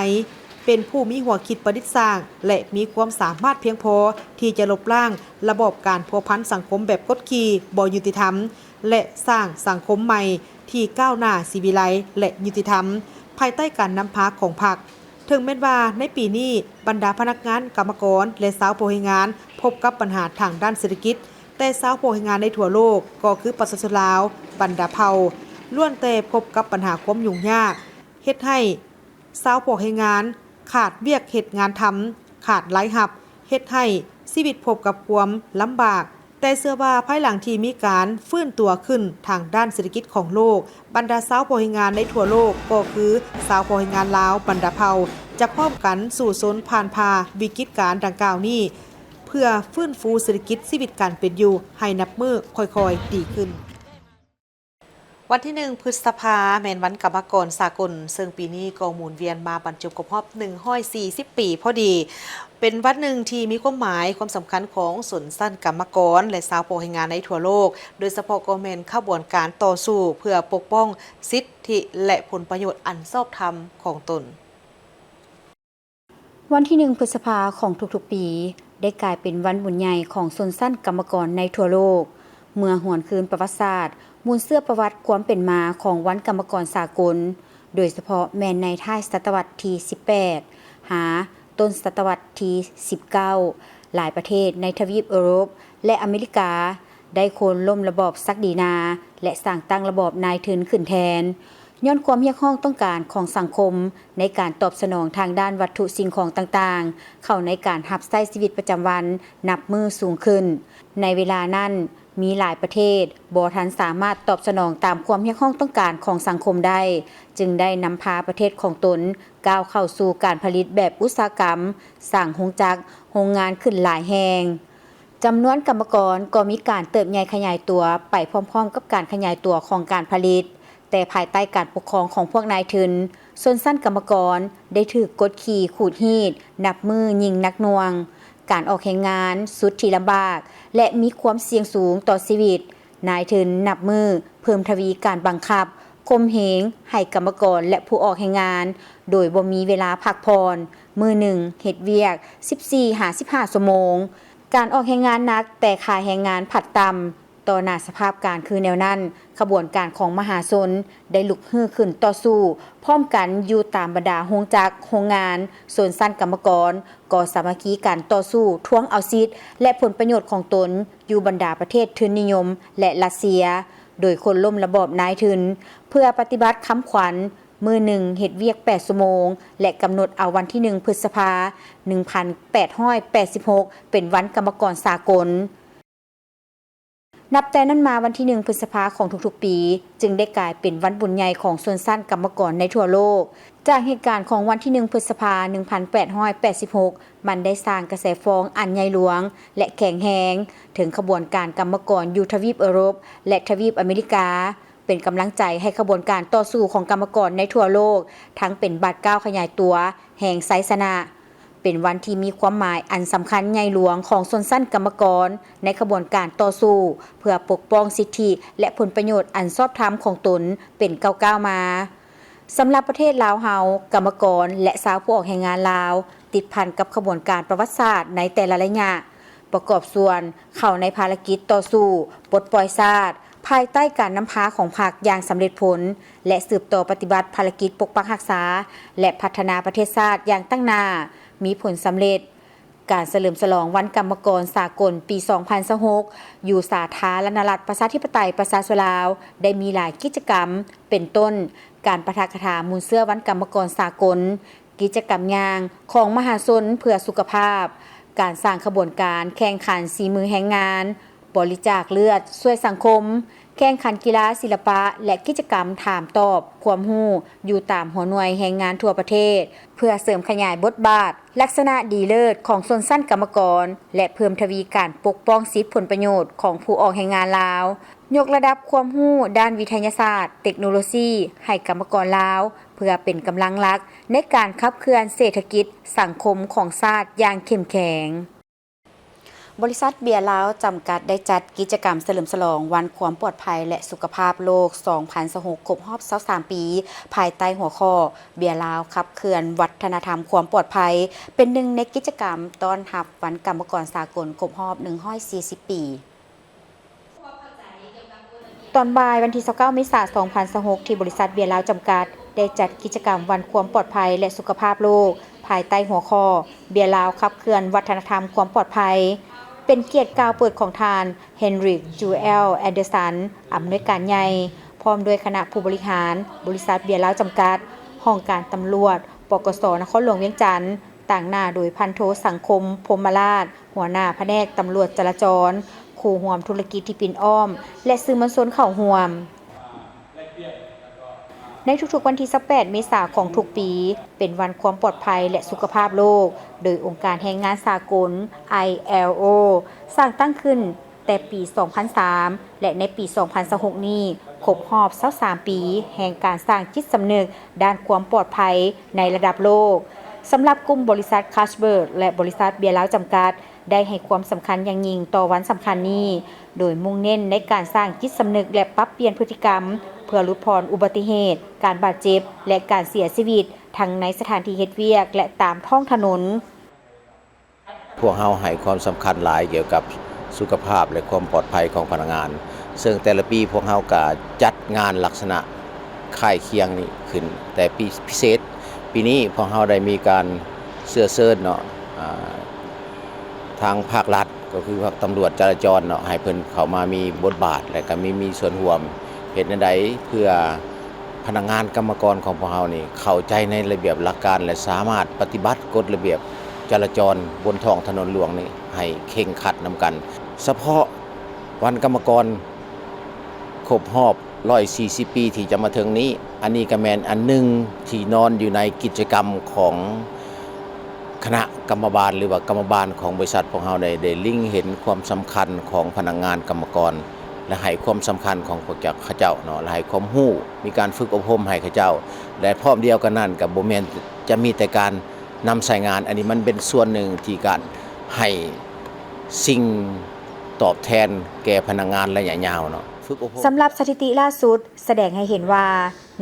ເປັນຜູ້ມີຫົວຄິດປະດິດສ້າງ ແລະ ມີຄວາມສາມາດພຽງພໍທີ່ຈະລົບລ້າງລະບອບການພົວພັນສັງຄົມແບບກົດຂີ່, ບໍ່ຍຸຕິທຳ ແລະ ສ້າງສັງຄົມໃໝ່ທີ່ກ້າວໜ້າ, ສີວິໄລ ແລະ ຍຸຕິທຳ ພາຍໃຕ້ການນຳພາຂອງພັກ. ເຖິງແມ່ນວ່າໃນປີນີ້ ບັນດາພະນັກງານ, ກຳມະກອນ ແລະ ຊາວພວກແຮງງານພົບກັບບັນຫາທາງດ້ານເສດຖະກິດ, ແຕ່ຊາວພວກແຮງງານໃນທົ່ວໂລກ ກໍຄືປະຊາຊົນລາວ, ບັນດາເຜົ່າ ລ້ວນແຕ່ພົບກັບບັນຫາຄວາມຫຍຸ້ງຍາກ, ເຮັດໃຫ້ຊາວພວກແຮງງານຂາດວຽກເຮັດງານທຳ, ຂາດລາຍຮັບ, ເຮັດໃຫ້ຊີວິດພົບກັບຄວາມລຳບາກ. ແຕ່ເຊື່ອວ່າພາຍຫຼັງທີ່ມີການຟື້ນຕົວຂຶ້ນທາງດ້ານເສດຖະກິດຂອງໂລກ, ບັນດາຊາວພວກແຮງງານໃນທົ່ວໂລກ ກໍຄືຊາວພວກແຮງງານລາວບັນດາເຜົ່າ ຈະພ້ອມກັນສູ້ຊົນຜ່ານຜ່າວິກິດການດັ່ງກ່າວນີ້ ເພື່ອຟື້ນຟູເສດຖະກິດຊີວິດການເປັນຢູ່ໃຫ້ນັບມື້ຄ່ອຍໆດີຂຶ້ນ. ວັນທີໜຶ່ງ ພຶດສະພາ ແມ່ນວັນກຳມະກອນສາກົນ, ເຊິ່ງປີນີ້ກໍໝູນວຽນມາບັນຈົບຄົບຮອບໜຶ່ງຮ້ອຍສີ່ສິບປີພໍດີ. ເປັນວັນໜຶ່ງທີ່ມີຄວາມໝາຍ, ຄວາມສຳຄັນຂອງຊົນຊັ້ນກຳມະກອນ ແລະ ຊາວພວກແຮງງານໃນທົ່ວໂລກ, ໂດຍສະເພາະກໍແມ່ນຂະບວນການຕໍ່ສູ້ເພື່ອປົກປ້ອງສິດທິ ແລະ ຜົນປະໂຫຍດອັນຊອບທຳຂອງຕົນ. ວັນທີໜຶ່ງ ພຶດສະພາຂອງທຸກໆປີ ໄດ້ກາຍເປັນວັນບຸນໃຫຍ່ຂອງຊົນຊັ້ນກຳມະກອນໃນທົ່ວໂລກ. ເມື່ອຫວນຄືນປະຫວັດສາດ, ມູນເຊື້ອປະຫວັດຄວາມເປັນມາຂອງວັນກຳມະກອນສາກົນ, ໂດຍສະເພາະແມ່ນໃນທ້າຍສະຕະວັດທີສິບແປດ ຫາຕົ້ນສະຕະວັດທີສິບເກົ້າ, ຫຼາຍປະເທດໃນທະວີບເອີຣົບ ແລະ ອາເມລິກາ ໄດ້ໂຄ່ນລົ້ມລະບອບສັກດີນາ ແລະ ສ້າງຕັ້ງລະບອບນາຍທຶນຂຶ້ນແທນ. ຍ້ອນຄວາມຮຽກຮ້ອງຕ້ອງການຂອງສັງຄົມໃນການຕອບສະໜອງທາງດ້ານວັດຖຸສິ່ງຂອງຕ່າງໆ ເຂົ້າໃນການຮັບໃຊ້ຊີວິດປະຈຳວັນນັບມື້ສູງຂຶ້ນ. ໃນເວລານັ້ນ, ມີຫຼາຍປະເທດບໍ່ທັນສາມາດຕອບສະໜອງຕາມຄວາມຮຽກຮ້ອງຕ້ອງການຂອງສັງຄົມໄດ້, ຈຶ່ງໄດ້ນຳພາປະເທດຂອງຕົນກ້າວເຂົ້າສູ່ການຜະລິດແບບອຸດສາຫະກຳ, ສ້າງໂຮງຈັກ, ໂຮງງານຂຶ້ນຫຼາຍແຫ່ງ. ຈຳນວນກຳມະກອນກໍມີການເຕີບໃຫຍ່ຂະຫຍາຍຕົວໄປພ້ອມໆກັບການຂະຫຍາຍຕົວຂອງການຜະລິດ, ແຕ່ພາຍໃຕ້ການປົກຄອງຂອງພວກນາຍທຶນ, ຊົນຊັ້ນກຳມະກອນໄດ້ຖືກກົດຂີ່ຂູດຮີດນັບມື້ຍິ່ງໜັກໜ່ວງ. ການອອກແຮງງານສຸດທີ່ລຳບາກ ແລະ ມີຄວາມສ່ຽງສູງຕໍ່ຊີວິດ, ນາຍທຶນນັບມື້ເພີ່ມທະວີການບັງຄັບ, ຂົ່ມເຫງໃຫ້ກຳມະກອນ ແລະ ຜູ້ອອກແຮງງານ ໂດຍບໍ່ມີເວລາພັກຜ່ອນ, ມື້ໜຶ່ງເຮັດວຽກສິບສີ່ຫາສິບຫ້າຊົ່ວໂມງ. ການອອກແຮງງານໜັກ ແຕ່ຄ່າແຮງງານພັດຕ່ຳ. ຕໍ່ໜ້າສະພາບການຄືແນວນັ້ນ, ຂະບວນການຂອງມະຫາຊົນໄດ້ລຸກຮືຂຶ້ນຕໍ່ສູ້ພ້ອມກັນຢູ່ຕາມບັນດາໂຮງຈັກ, ໂຮງງານ, ຊົນຊັ້ນກຳມະກອນກໍສາມັກຄີກັນຕໍ່ສູ້ທວງເອົາສິດ ແລະ ຜົນປະໂຫຍດຂອງຕົນຢູ່ບັນດາປະເທດທຶນນິຍົມ ແລະ ຣັດເຊຍ. ໂດຍໂຄ່ນລົ້ມລະບອບນາຍທຶນ ເພື່ອປະຕິບັດຄຳຂວັນ ມື້ໜຶ່ງເຮັດວຽກແປດຊົ່ວໂມງ ແລະ ກຳນົດເອົາວັນທີໜຶ່ງ ພຶດສະພາ ໜຶ່ງພັນແປດຮ້ອຍແປດສິບຫົກ ເປັນວັນກຳມະກອນສາກົນ. ນັບແຕ່ນັ້ນມາ ວັນທີໜຶ່ງ ພຶດສະພາຂອງທຸກໆປີ ຈຶ່ງໄດ້ກາຍເປັນວັນບຸນໃຫຍ່ຂອງຊົນຊັ້ນກຳມະກອນໃນທົ່ວໂລກ. ຈາກເຫດການຂອງວັນທີໜຶ່ງ ພຶດສະພາ ໜຶ່ງພັນແປດຮ້ອຍແປດສິບຫົກ ມັນໄດ້ສ້າງກະແສຟອງອັນໃຫຍ່ຫຼວງ ແລະ ແຂງແຮງ ເຖິງຂະບວນການກຳມະກອນຢູ່ທະວີບເອີຣົບ ແລະ ທະວີບອາເມລິກາ, ເປັນກຳລັງໃຈໃຫ້ຂະບວນການຕໍ່ສູ້ຂອງກຳມະກອນໃນທົ່ວໂລກ ທັງເປັນບາດກ້າວຂະຫຍາຍຕົວແຫ່ງໄຊຊະນະ. ເປັນວັນທີ່ມີຄວາມໝາຍອັນສຳຄັນໃຫຍ່ຫຼວງຂອງຊົນຊັ້ນກຳມະກອນໃນຂະບວນການຕໍ່ສູ້ເພື່ອປົກປ້ອງສິດທິ ແລະ ຜົນປະໂຫຍດອັນຊອບທຳຂອງຕົນເປັນກ້າວໆມາ. ສຳລັບປະເທດລາວເຮົາ, ກຳມະກອນ ແລະ ຊາວຜູ້ອອກແຮງງານລາວ ຕິດພັນກັບຂະບວນການປະຫວັດສາດໃນແຕ່ລະໄລຍະ, ປະກອບສ່ວນເຂົ້າໃນພາລະກິດຕໍ່ສູ້ປົດປ່ອຍຊາດ ພາຍໃຕ້ການນຳພາຂອງພັກຢ່າງສຳເລັດຜົນ ແລະ ສືບຕໍ່ປະຕິບັດພາລະກິດປົກປັກຮັກສາ ແລະ ພັດທະນາປະເທດຊາດຢ່າງຕັ້ງໜ້າ, ມີຜົນສຳເລັດ. ການສະເຫຼີມສະຫຼອງວັນກຳມະກອນສາກົນປີສອງພັນຊາວຫົກ ຢູ່ສາທາລະນະລັດປະຊາທິປະໄຕປະຊາຊົນລາວ ໄດ້ມີຫຼາຍກິດຈະກຳ ເປັນຕົ້ນ ການປາຖະກະຖາມູນເຊື້ອວັນກຳມະກອນສາກົນ, ກິດຈະກຳຍ່າງຂອງມະຫາຊົນເພື່ອສຸຂະພາບ, ການສ້າງຂະບວນການແຂ່ງຂັນສີມືແຮງງານ, ບໍລິຈາກເລືອດຊ່ວຍສັງຄົມ, ແຂ່ງຂັນກິລາ, ສິລະປະ ແລະ ກິດຈະກຳຖາມຕອບຄວາມຮູ້ຢູ່ຕາມຫົວໜ່ວຍແຮງງານທົ່ວປະເທດ ເພື່ອເສີມຂະຫຍາຍບົດບາດ, ລັກສະນະດີເລີດຂອງຊົນຊັ້ນກຳມະກອນ ແລະ ເພີ່ມທະວີການປົກປ້ອງສິດຜົນປະໂຫຍດຂອງຜູ້ອອກແຮງງານລາວ, ຍົກລະດັບຄວາມຮູ້ດ້ານວິທະຍາສາດ, ເຕັກໂນໂລຊີໃຫ້ກຳມະກອນລາວ ເພື່ອເປັນກຳລັງຫຼັກໃນການຂັບເຄື່ອນເສດຖະກິດສັງຄົມຂອງຊາດຢ່າງເຂັ້ມແຂງ. ບໍລິສັດເບຍລາວຈຳກັດ ໄດ້ຈັດກິດຈະກຳສະເຫຼີມສະຫຼອງວັນຄວາມປອດໄພ ແລະ ສຸຂະພາບໂລກ ສອງພັນຊາວຫົກ ຄົບຮອບຊາວສາມປີ ພາຍໃຕ້ຫົວຂໍ້ ເບຍລາວຂັບເຄື່ອນວັດທະນະທຳຄວາມປອດໄພ ເປັນໜຶ່ງໃນກິດຈະກຳຕ້ອນຮັບວັນກຳມະກອນສາກົນຄົບຮອບໜຶ່ງຮ້ອຍສີ່ສິບປີ. ຕອນບ່າຍວັນທີຊາວເກົ້າ ເມສາ ສອງພັນຊາວຫົກ ທີ່ບໍລິສັດເບຍລາວຈຳກັດ ໄດ້ຈັດກິດຈະກຳວັນຄວາມປອດໄພ ແລະ ສຸຂະພາບໂລກ ພາຍໃຕ້ຫົວຂໍ້ ເບຍລາວຂັບເຄື່ອນວັດທະນະທຳຄວາມປອດໄພ ເປັນກຽດກ່າວເປີດຂອງທ່ານ ເຮນຣິກ ຈູແອລ ແອນເດີສັນ ອຳນວຍການໃຫຍ່ ພ້ອມດ້ວຍຄະນະຜູ້ບໍລິຫານ ບໍລິສັດເບຍລາວຈຳກັດ, ຫ້ອງການຕຳຫຼວດ ປກສ ນະຄອນຫຼວງວຽງຈັນ, ຕາງໜ້າໂດຍພັນໂທ ສັງຄົມ ພົມມະລາດ ຫົວໜ້າພະແນກຕຳຫຼວດຈະລາຈອນ, ຄູ່ຮ່ວມທຸລະກິດທີ່ປິ່ນອ້ອມ ແລະ ສື່ມວນຊົນເຂົ້າຮ່ວມ. ໃນທຸກໆວັນທີຊາວແປດ ເມສາຂອງທຸກປີ ເປັນວັນຄວາມປອດໄພ ແລະ ສຸຂະພາບໂລກ ໂດຍອົງການແຮງງານສາກົນ ໄອແອລໂອ ສ້າງຕັ້ງຂຶ້ນແຕ່ປີສອງພັນສາມ ແລະ ໃນປີສອງພັນຊາວຫົກນີ້ ຄົບຮອບຊາວສາມປີ ແຫ່ງການສ້າງຈິດສຳນຶກດ້ານຄວາມປອດໄພໃນລະດັບໂລກ. ສຳລັບກຸ່ມບໍລິສັດ Carlsberg ແລະ ບໍລິສັດເບຍລາວຈຳກັດ ໄດ້ໃຫ້ຄວາມສຳຄັນຢ່າງຍິ່ງຕໍ່ວັນສຳຄັນນີ້, ໂດຍມຸ່ງເນັ້ນໃນການສ້າງຈິດສຳນຶກ ແລະ ປັບປ່ຽນພຶດຕິກຳ ເພື່ອຫຼຸດຜ່ອນອຸບັດຕິເຫດ, ການບາດເຈັບ ແລະ ການເສຍຊີວິດ ທັງໃນສະຖານທີ່ເຮັດວຽກ ແລະ ຕາມທ້ອງຖະໜົນ. ພວກເຮົາໃຫ້ຄວາມສຳຄັນຫຼາຍກ່ຽວກັບສຸຂະພາບ ແລະ ຄວາມປອດໄພຂອງພະນັກງານ, ເຊິ່ງແຕ່ລະປີພວກເຮົາກະຈັດງານລັກສະນະຄ້າຍຄຽງນີ້ຂຶ້ນ ແຕ່ປີພິເສດ ປີນີ້ພວກເຮົາໄດ້ມີການເຊື້ອເຊີນເນາະ ອາ ທາງພາກລັດ ກໍຄືພາກຕຳຫຼວດຈະລາຈອນເນາະ ໃຫ້ເພິ່ນເຂົ້າມາມີບົດບາດ ແລະ ກໍມີ ມີສ່ວນຮ່ວມ ເຮັດແນວໃດເພື່ອພະນັກງານກຳມະກອນຂອງພວກເຮົານີ້ເຂົ້າໃຈໃນລະບຽບຫຼັກການ ແລະ ສາມາດປະຕິບັດກົດລະບຽບຈະລາຈອນບົນທ້ອງຖະໜົນຫຼວງນີ້ໃຫ້ເຄັ່ງຄັດນຳກັນ. ສະເພາະວັນກຳມະກອນຄົບຮອບ ຮ້ອຍສີ່ສິບປີທີ່ຈະມາເຖິງນີ້, ອັນນີ້ກໍແມ່ນອັນໜຶ່ງທີ່ນອນຢູ່ໃນກິດຈະກຳຂອງຄະນະກຳມະບານ ຫຼືວ່າກຳມະບານຂອງບໍລິສັດພວກເຮົາໄດ້ ໄດ້ເລັງເຫັນຄວາມສຳຄັນຂອງພະນັກງານກຳມະກອນ ແລະ ໃຫ້ຄວາມສຳຄັນຂອງພວກເຈົ້າ ເຂົາເຈົ້າເນາະ ແລະ ໃຫ້ຄວາມຮູ້ ມີການຝຶກອົບຮົມໃຫ້ເຂົາເຈົ້າ ແລະ ພ້ອມດຽວກັນນັ້ນກໍບໍ່ແມ່ນຈະມີແຕ່ການນຳໃຊ້ງານ, ອັນນີ້ມັນເປັນສ່ວນໜຶ່ງທີ່ການໃຫ້ສິ່ງຕອບແທນແກ່ພະນັກງານໄລຍະຍາວເນາະ ຝຶກອົບຮົມ. ສຳລັບສະຖິຕິລ່າສຸດ ສະແດງໃຫ້ເຫັນວ່າ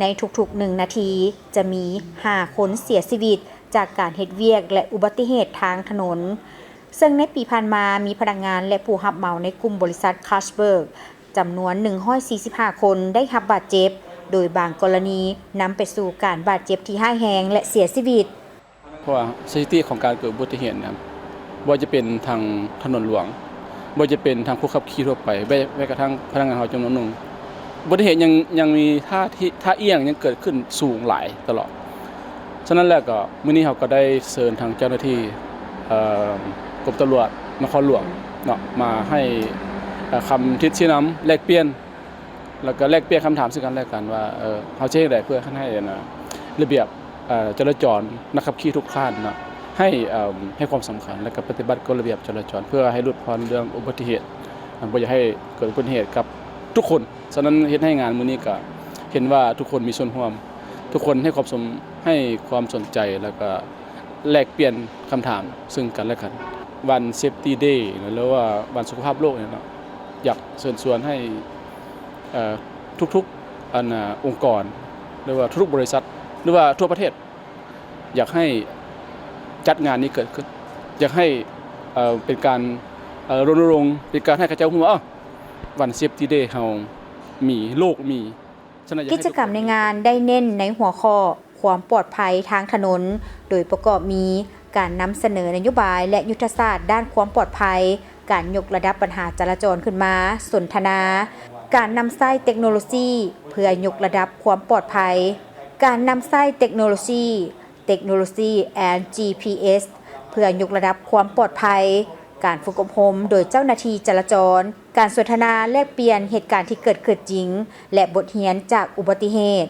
ໃນທຸກໆໜຶ່ງນາທີ ຈະມີຫ້າຄົນເສຍຊີວິດຈາກການເຮັດວຽກ ແລະ ອຸບັດຕິເຫດທາງຖະໜົນ, ເຊິ່ງໃນປີຜ່ານມາ ມີພະນັກງານ ແລະ ຜູ້ຮັບເໝົາໃນກຸ່ມບໍລິສັດ Carlsberg ຈຳນວນໜຶ່ງຮ້ອຍສີ່ສິບຫ້າຄົນໄດ້ຮັບບາດເຈັບ, ໂດຍບາງກໍລະນີນຳໄປສູ່ການບາດເຈັບທີ່ຮ້າຍແຮງ ແລະ ເສຍຊີວິດ. ເພາະວ່າສະຖິຕິຂອງການເກີດອຸບັດຕິເຫດນະ ບໍ່ວ່າຈະເປັນທາງຖະໜົນຫຼວງ, ບໍ່ວ່າຈະເປັນທາງຜູ້ຂັບຂີ່ທົ່ວໄປ, ແມ້ ແມ້ກະທັ່ງພະນັກງານເຮົາຈຳນວນໜຶ່ງ ອຸບັດຕິເຫດຍັງ ຍັງມີທ່າທີ່ ທ່າອ່ຽງຍັງເກີດຂຶ້ນສູງຫຼາຍຕະຫຼອດ. ສະນັ້ນແລ້ວກໍມື້ນີ້ເຮົາກໍໄດ້ເຊີນທາງເຈົ້າໜ້າທີ່ ເອີ່ມ ກົມຕຳຫຼວດນະຄອນຫຼວງເນາະ ມາໃຫ້ ເອີ່ ຄຳທິດຊີ້ນຳ ແລກປ່ຽນ ແລ້ວກໍແລກປ່ຽນຄຳຖາມເຊິ່ງກັນແລະກັນວ່າ ເອີ່ ເຮົາຈະເຮັດໃດເພື່ອໃຫ້ ອັນນ່າ ລະບຽບ ເອີ່ ຈະລາຈອນ ນັກຂັບຂີ່ທຸກທ່ານເນາະ ໃຫ້ ເອີ່ມ ໃຫ້ຄວາມສຳຄັນ ແລະກໍປະຕິບັດກົດລະບຽບຈະລາຈອນ ເພື່ອໃຫ້ຫຼຸດຜ່ອນເລື່ອງອຸບັດຕິເຫດ ບໍ່ຢາກໃຫ້ເກີດອຸບັດຕິເຫດກັບທຸກຄົນ. ສະນັ້ນເຮັດໃຫ້ງານມື້ນີ້ກໍເຫັນວ່າທຸກຄົນມີສ່ວນຮ່ວມ ທຸກຄົນໃຫ້ຄວາມສົນ ໃຫ້ຄວາມສົນໃຈ ແລ້ວກໍແລກປ່ຽນຄຳຖາມເຊິ່ງກັນແລະກັນ. ວັນເຊຟຕີເດ ຫຼືວ່າວັນສຸຂະພາບໂລກນີ້ເນາະ ຢາກເຊີນຊວນໃຫ້ ເອີ່ ທຸກໆ ອັນນ່າ ອົງກອນ ຫຼືວ່າທຸກໆ ບໍລິສັດ ຫຼືວ່າທົ່ວປະເທດ ຢາກໃຫ້ຈັດງານນີ້ເກີດຂຶ້ນ ຢາກໃຫ້ ເອີ່ ເປັນການ ເອີ່ ລົນນະລົງ ເປັນການໃຫ້ເຂົາເຈົ້າຮູ້ວ່າ ເອີ່ ວັນເຊຟຕີເດເຮົາມີ ໂລກມີ. ສະນັ້ນຢາກໃຫ້ ກິດຈະກຳໃນງານໄດ້ເນັ້ນໃນຫົວຂໍ້ຄວາມປອດໄພທາງຖະໜົນ ໂດຍປະກອບມີການນຳສະເໜີນະໂຍບາຍ ແລະ ຍຸດທະສາດດ້ານຄວາມປອດໄພ, ການຍົກລະດັບບັນຫາຈະລາຈອນຂຶ້ນມາ, ສົນທະນາ, ການນຳໃຊ້ເຕັກໂນໂລຊີເພື່ອຍົກລະດັບຄວາມປອດໄພ, ການນຳໃຊ້ເຕັກໂນໂລຊີ ເຕັກໂນໂລຊີ ແລະ ຈີພີເອັສ ເພື່ອຍົກລະດັບຄວາມປອດໄພ, ການຝຶກອົບຮົມໂດຍເຈົ້າໜ້າທີ່ຈະລາຈອນ, ການສົນທະນາແລກປ່ຽນເຫດການທີ່ເກີດຂຶ້ນຈິງ ແລະ ບົດຮຽນຈາກອຸບັດຕິເຫດ,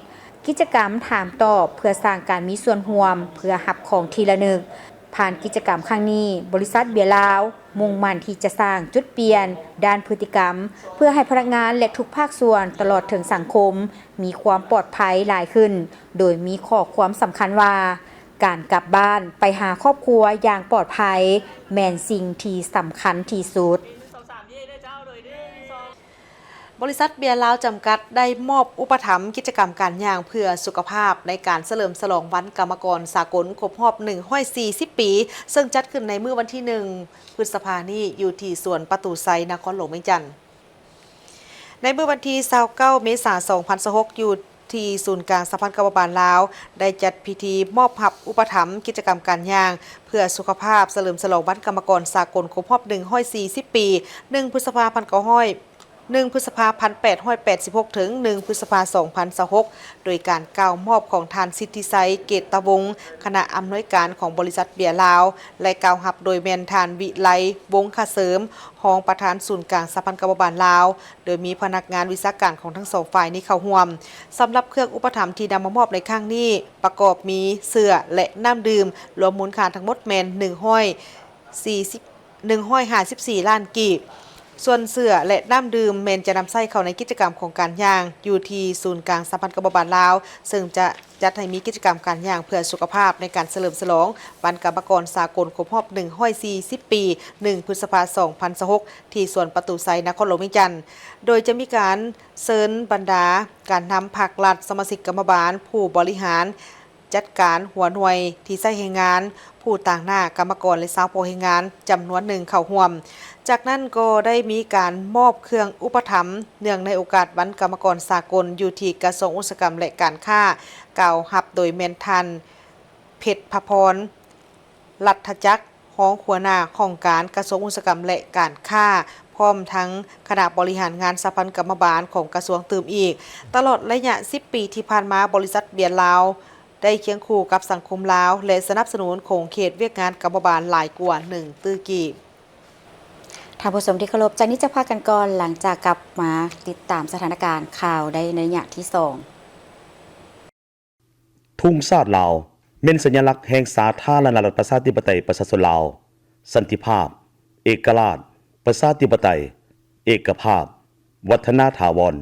ກິດຈະກຳຖາມຕອບເພື່ອສ້າງການມີສ່ວນຮ່ວມເພື່ອຮັບຂອງທີ່ລະນຶກ. ຜ່ານກິດຈະກຳຄັ້ງນີ້, ບໍລິສັດເບຍລາວມຸ່ງໝັ້ນທີ່ຈະສ້າງຈຸດປ່ຽນດ້ານພຶດຕິກຳ ເພື່ອໃຫ້ພະນັກງານ ແລະ ທຸກພາກສ່ວນຕະຫຼອດເຖິງສັງຄົມ ມີຄວາມປອດໄພຫຼາຍຂຶ້ນ, ໂດຍມີຂໍ້ຄວາມສຳຄັນວ່າ ການກັບບ້ານໄປຫາຄອບຄົວຢ່າງປອດໄພ ແມ່ນສິ່ງທີ່ສຳຄັນທີ່ສຸດ. ບໍລິສັດເບຍລາວຈຳກັດ ໄດ້ມອບອຸປະຖຳກິດຈະກຳການຍ່າງເພື່ອສຸຂະພາບ ໃນການສະເຫຼີມສະຫຼອງວັນກຳມະກອນສາກົນຄົບຮອບໜຶ່ງຮ້ອຍສີ່ສິບປີ ເຊິ່ງຈັດຂຶ້ນໃນມື້ວັນທີໜຶ່ງ ພຶດສະພານີ້ ຢູ່ທີ່ສວນປະຕູໄຊ ນະຄອນຫຼວງວຽງຈັນ. ໃນມື້ວັນທີຊາວເກົ້າ ເມສາ ສອງພັນຊາວຫົກ ຢູ່ທີ່ສູນກາງສະຫະພັນກຳມະບານລາວ ໄດ້ຈັດພິທີມອບຮັບອຸປະຖຳກິດຈະກຳການຍ່າງເພື່ອສຸຂະພາບ ສະເຫຼີມສະຫຼອງວັນກຳມະກອນສາກົນຄົບຮອບໜຶ່ງຮ້ອຍສີ່ສິບປີ ໜຶ່ງ ພຶດສະພາ ພັນເກົ້າຮ້ອຍ ໜຶ່ງ ພຶດສະພາ ພັນແປດຮ້ອຍແປດສິບຫົກ ເຖິງ ໜຶ່ງ ພຶດສະພາ ສອງພັນຊາວຫົກ ໂດຍການກ່າວມອບຂອງທ່ານ ສິດທິໄຊ ເກດຕະວົງ ຄະນະອຳນວຍການຂອງບໍລິສັດເບຍລາວ ແລະ ກ່າວຮັບໂດຍແມ່ນທ່ານ ວິໄລ ວົງຄະເສີມ ຮອງປະທານສູນກາງສະຫະພັນກຳມະບານລາວ ໂດຍມີພະນັກງານວິຊາການຂອງທັງສອງຝ່າຍນີ້ເຂົ້າຮ່ວມ. ສຳລັບເຄື່ອງອຸປະຖຳທີ່ນຳມາມອບໃນຄັ້ງນີ້ ປະກອບມີເສື້ອ ແລະ ນ້ຳດື່ມ ລວມມູນຄ່າທັງໝົດແມ່ນໜຶ່ງຮ້ອຍສີ່ສິບ ໜຶ່ງຮ້ອຍຫ້າສິບສີ່ລ້ານກີບ. ສ່ວນເສື້ອ ແລະ ນ້ຳດື່ມແມ່ນຈະນຳໃຊ້ເຂົ້າໃນກິດຈະກຳຂອງການຍ່າງ ຢູ່ທີ່ສູນກາງສະຫະພັນກຳມະບານລາວ ເຊິ່ງຈະຈັດໃຫ້ມີກິດຈະກຳການຍ່າງເພື່ອສຸຂະພາບ ໃນການສະເຫຼີມສະຫຼອງວັນກຳມະກອນສາກົນຄົບຮອບໜຶ່ງຮ້ອຍສີ່ສິບປີ ໜຶ່ງ ພຶດສະພາ ສອງພັນຊາວຫົກ ທີ່ສວນປະຕູໄຊ ນະຄອນຫຼວງວຽງຈັນ ໂດຍຈະມີການເຊີນບັນດາການນຳພັກລັດ, ສະມາຊິກກຳມະບານ, ຜູ້ບໍລິຫານ ຈັດການຫົວໜ່ວຍທີ່ໃຊ້ແຮງງານ, ຜູ້ຕາງໜ້າກຳມະກອນ ແລະ ຊາວເຜົ່າແຮງງານຈຳນວນໜຶ່ງເຂົ້າຮ່ວມ. ຈາກນັ້ນກໍໄດ້ມີການມອບເຄື່ອງອຸປະຖຳ ເນື່ອງໃນໂອກາດວັນກຳມະກອນສາກົນ ຢູ່ທີ່ກະຊວງອຸດສາຫະກຳ ແລະ ການຄ້າ, ກ່າວຮັບໂດຍແມ່ນທ່ານ ເພັດພະພອນ ລັດທະຈັກ ຮອງຫົວໜ້າຫ້ອງການກະຊວງອຸດສາຫະກຳ ແລະ ການຄ້າ, ພ້ອມທັງຄະນະບໍລິຫານງານສະຫະພັນກຳມະບານຂອງກະຊວງຕື່ມອີກ. ຕະຫຼອດໄລຍະສິບປີທີ່ຜ່ານມາ, ບໍລິສັດເບຍລາວ ໄດ້ຄຽງຄູ່ກັບສັງຄົມລາວ ແລະ ສະໜັບສະໜູນຂົງເຂດວຽກງານກຳມະບານຫຼາຍກວ່າໜຶ່ງຕື້ກີບ. ທ່ານຜູ້ຊົມທີ່ເຄົາລົບ, ຈາກນີ້ຈະພັກກັນກ່ອນ, ຫຼັງຈາກກັບມາຕິດຕາມສະຖານະການຂ່າວໄດ້ໃນໄລຍະທີສອງ. ທຸງຊາດລາວ ແມ່ນສັນຍະລັກແຫ່ງສາທາລະນະລັດປະຊາທິປະໄຕປະຊາຊົນລາວ, ສັນຕິພາບ, ເອກະລາດ, ປະຊາທິປະໄຕ, ເອກະພາບ, ວັດທະນາຖາວອນ.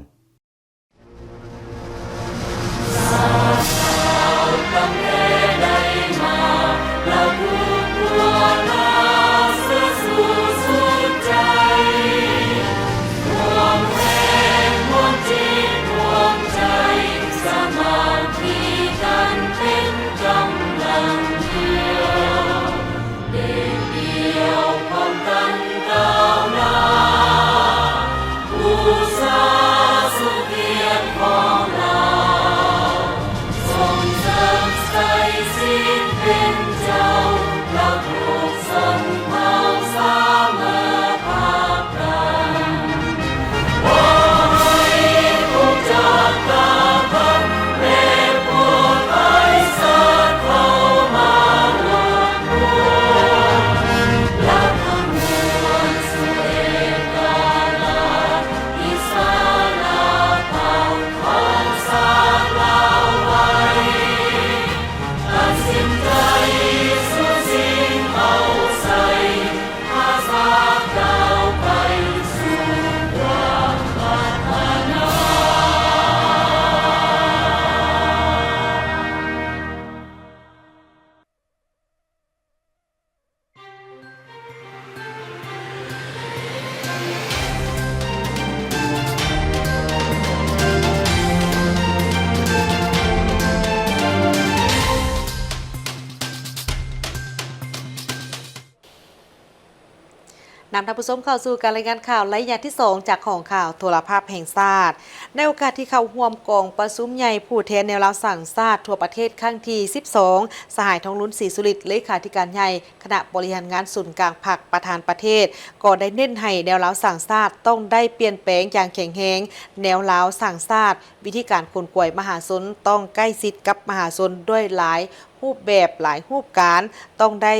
ນຳທ່ານຜູ້ຊົມເຂົ້າສູ່ການລາຍງານຂ່າວໄລຍະທີສອງ ຈາກຫ້ອງຂ່າວໂທລະພາບແຫ່ງຊາດ. ໃນໂອກາດທີ່ເຂົ້າຮ່ວມກອງປະຊຸມໃຫຍ່ຜູ້ແທນແນວລາວສ້າງຊາດທົ່ວປະເທດຄັ້ງທີສິບສອງ, ສະຫາຍ ທອງລຸນ ສີສຸລິດ ເລຂາທິການໃຫຍ່ຄະນະບໍລິຫານງານສູນກາງພັກ ປະທານປະເທດ ກໍໄດ້ເນັ້ນໃຫ້ແນວລາວສ້າງຊາດຕ້ອງໄດ້ປ່ຽນແປງຢ່າງແຂງແຮງ. ແນວລາວສ້າງຊາດ ວິທີການຂົນຂວາຍມະຫາຊົນຕ້ອງໃກ້ຊິດກັບມະຫາຊົນດ້ວຍຫຼາຍ ຮູບແບບ ຫຼາຍຮູບການ, ຕ້ອງໄດ້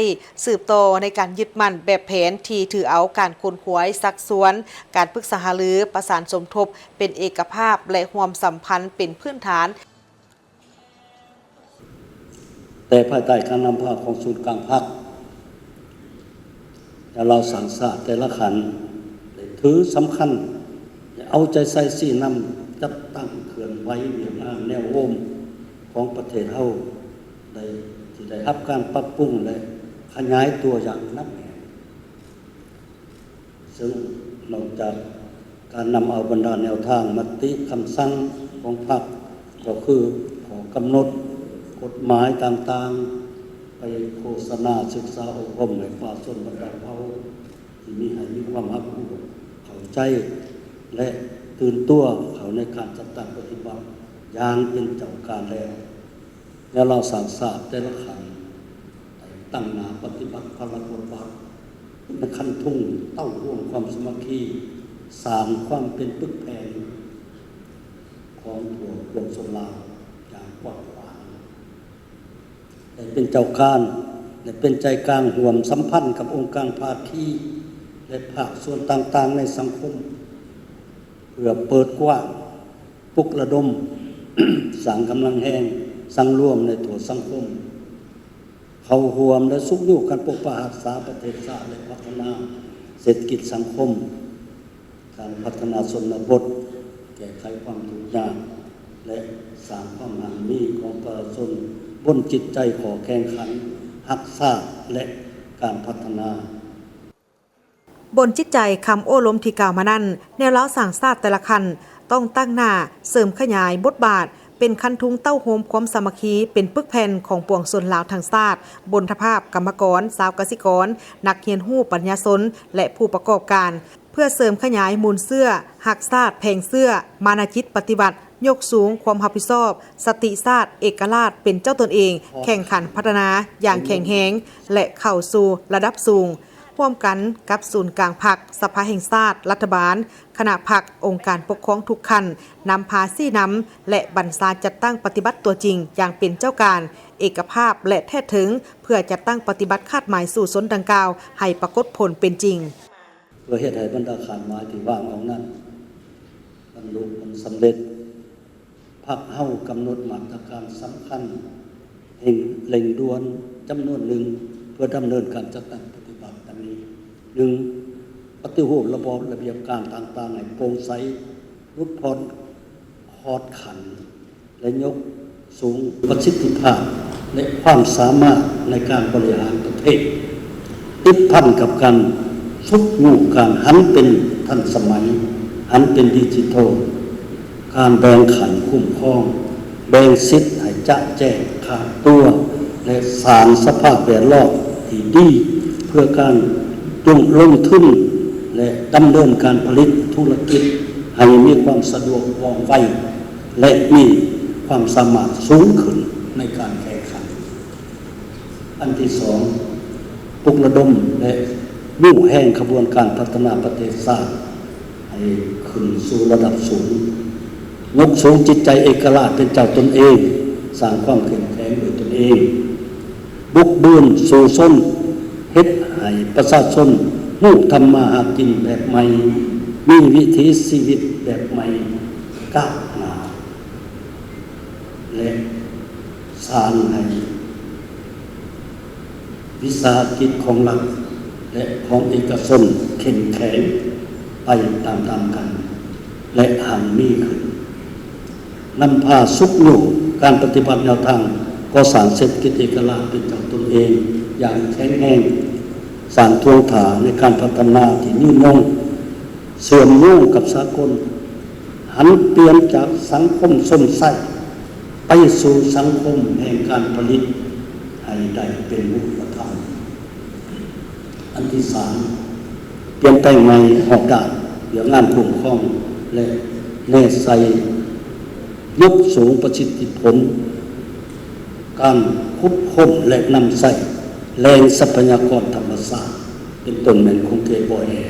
ສືບຕໍ່ໃນການຍຶດໝັ້ນແບບແຜນທີ່ຖືເອົາການຂົນຂວາຍຊັກຊວນ, ການປຶກສາຫາລື, ປະສານສົມທົບເປັນເອກະພາບ ແລະ ຮ່ວມສຳພັນເປັນພື້ນຖານ. ແຕ່ພາຍໃຕ້ການນຳພາຂອງສູນກາງພັກ ແລະ ລາວສ້າງຊາດແຕ່ລະຂັ້ນ ໄດ້ຖືສຳຄັນ ແລະ ເອົາໃຈໃສ່ຊີ້ນຳຈັດຕັ້ງເຄື່ອນໄຫວວຽກງານແນວໂນ້ມຂອງປະເທດເຮົາ ໄດ້ ທີ່ໄດ້ຮັບການປັບປຸງ ແລະ ຂະຫຍາຍຕົວຢ່າງໜັກແໜ້ນ. ເຊິ່ງນອກຈາກການນຳເອົາບັນດາແນວທາງມະຕິຄຳສັ່ງຂອງພັກ ກໍຄືຂໍ້ກຳນົດກົດໝາຍຕ່າງໆ ໄປໂຄສະນາສຶກສາອົບຮົມໃຫ້ປະຊາຊົນບັນດາເຜົ່າ ທີ່ມີ ໃຫ້ມີຄວາມຮັບຮູ້ເຂົ້າໃຈ ແລະ ຕື່ນຕົວເຂົ້າໃນການຈັດຕັ້ງປະຕິບັດຢ່າງເປັນເຈົ້າການແລ້ວ. ແນວລາວສ້າງຊາດແຕ່ລະຂັ້ນ ໄດ້ຕັ້ງໜ້າປະຕິບັດພາລະບົດບາດ ເປັນຄັນທຸງເຕົ້າໂຮມຄວາມສາມັກຄີ, ສ້າງຄວາມເປັນປຶກແຜ່ນຂອງພວກປວງຊົນລາວຢ່າງກວ້າງຂວາງ ໄດ້ເປັນເຈົ້າການ ແລະ ເປັນໃຈກາງຮ່ວມສຳພັນກັບອົງການພາຄີ ແລະ ພາກສ່ວນຕ່າງໆໃນສັງຄົມ ເພື່ອເປີດກວ້າງ ປຸກລະດົມ ສ້າງກຳລັງແຮງສັງລວມໃນທົ່ວສັງຄົມ ເຂົ້າຮ່ວມ ແລະ ຊຸກຍູ້ການປົກປັກຮັກສາປະເທດຊາດ ແລະ ພັດທະນາເສດຖະກິດສັງຄົມ, ການພັດທະນາຊົນນະບົດ, ແກ້ໄຂຄວາມທຸກຍາກ ແລະ ສ້າງຄວາມຮັ່ງມີຂອງປະຊາຊົນບົນຈິດໃຈຂໍ້ແຂ່ງຂັນຮັກຊາດ ແລະ ການພັດທະນາ. ບົນຈິດໃຈຄຳໂອ້ລົມທີ່ກ່າວມານັ້ນ, ແນວລາວສ້າງຊາດແຕ່ລະຂັ້ນ ຕ້ອງຕັ້ງໜ້າເສີມຂະຫຍາຍບົດບາດ ເປັນຄັນທຸງເຕົ້າໂຮມຄວາມສາມັກຄີ ເປັນປຶກແຜ່ນຂອງປວງຊົນລາວທັງຊາດ, ບົນທະພາບກຳມະກອນ, ຊາວກະສິກອນ, ນັກຮຽນຮູ້ປັນຍາຊົນ ແລະ ຜູ້ປະກອບການ ເພື່ອເສີມຂະຫຍາຍມູນເຊື້ອຮັກຊາດ, ແຜງເຊື້ອມານະຈິດປະຕິວັດ, ຍົກສູງຄວາມຮັບຜິດຊອບ, ສະຕິຊາດ, ເອກະລາດເປັນເຈົ້າຕົນເອງ, ແຂ່ງຂັນພັດທະນາຢ່າງແຂງແຮງ ແລະ ເຂົ້າສູ່ລະດັບສູງ. ຮ່ວມກັນກັບສູນກາງພັກ, ສະພາແຫ່ງຊາດ, ລັດຖະບານ, ຄະນະພັກ, ອົງການປົກຄອງທຸກຂັ້ນ, ນຳພາຊີ້ນຳ ແລະ ບັນຊາຈັດຕັ້ງປະຕິບັດຕົວຈິງຢ່າງເປັນເຈົ້າການ, ເອກະພາບ ແລະ ແທດເຖິງ ເພື່ອຈັດຕັ້ງປະຕິບັດຄາດໝາຍສູ້ຊົນດັ່ງກ່າວໃຫ້ປາກົດຜົນເປັນຈິງ. ເພື່ອເຮັດໃຫ້ບັນດາຄາດໝາຍທີ່ວາງເອົານັ້ນບັນລຸຜົນສຳເລັດ, ພັກເຮົາກຳນົດມາດຕະການສຳຄັນ ເຮ່ງ ເລັ່ງດ່ວນຈຳນວນໜຶ່ງ ເພື່ອດຳເນີນການຈັດຕັ້ງປະຕິບັດດັ່ງນີ້. ໜຶ່ງ, ປະຕິຮູບລະບອບລະບຽບການຕ່າງໆໃຫ້ໂປ່ງໃສ, ຫຼຸດຜ່ອນຂອດຂັ້ນ ແລະ ຍົກສູງປະສິດທິພາບ ແລະ ຄວາມສາມາດໃນການບໍລິຫານປະເທດ, ຕິດພັນກັບການຊຸກຍູ້ການຫັນເປັນທັນສະໄໝ, ຫັນເປັນດິຈິໂທ, ການແບ່ງຂັ້ນຄຸ້ມຄອງ, ແບ່ງສິດໃຫ້ຈະແຈ້ງຂາດຕົວ ແລະ ສ້າງສະພາບແວດລ້ອມທີ່ດີເພື່ອການລົງ ລົງທຶນ ແລະ ດຳເນີນການຜະລິດທຸລະກິດໃຫ້ມີຄວາມສະດວກວ່ອງໄວ ແລະ ມີຄວາມສາມາດສູງຂຶ້ນໃນການແຂ່ງຂັນ. ອັນທີສອງ, ປຸກລະດົມ ແລະ ຍູ້ແຮງຂະບວນການພັດທະນາປະເທດຊາດໃຫ້ຂຶ້ນສູ່ລະດັບສູງ, ຍົກສູງຈິດໃຈເອກະລາດເປັນເຈົ້າຕົນເອງ, ສ້າງຄວາມເຂັ້ມແຂງດ້ວຍຕົນເອງ, ບຸກບືນສູ້ຊົນ, ເຮັດໃຫ້ປະຊາຊົນຮູ້ທຳມາຫາກິນແບບໃໝ່, ມີວິຖີຊີວິດແບບໃໝ່, ກ້າວໜ້າ ແລະ ສ້າງໃຫ້ວິສາຫະກິດຂອງລັດ ແລະ ຂອງເອກະຊົນເຂັ້ມແຂງໄປຕາມໆກັນ ແລະ ຮັ່ງມີຂຶ້ນ, ນຳພາຊຸກຍູ້ການປະຕິບັດແນວທາງກໍ່ສ້າງເສດຖະກິດເອກະລາດເປັນເຈົ້າຕົນເອງຢ່າງແຂງແຮງ, ສ້າງທ່ວງທ່າໃນການພັດທະນາທີ່ຍືນຍົງ, ເຊື່ອມໂຍງກັບສາກົນ, ຫັນປ່ຽນຈາກສັງຄົມຊົມໃຊ້ໄປສູ່ສັງຄົມແຫ່ງການຜະລິດໃຫ້ໄດ້ເປັນຮູບປະທຳ. ອັນທີສາມ, ປ່ຽນແປງໃໝ່ຮອບດ້ານວຽກງານຄຸ້ມຄອງ ແລະ ແນໃສ່ຍົກສູງປະສິດທິຜົນການຂຸດຄົ້ນ ແລະ ນຳໃຊ້ແຫຼ່ງຊັບພະຍາກອນທຳມະຊາດ ເປັນຕົ້ນແມ່ນຂົງເຂດບໍ່ແຮ່,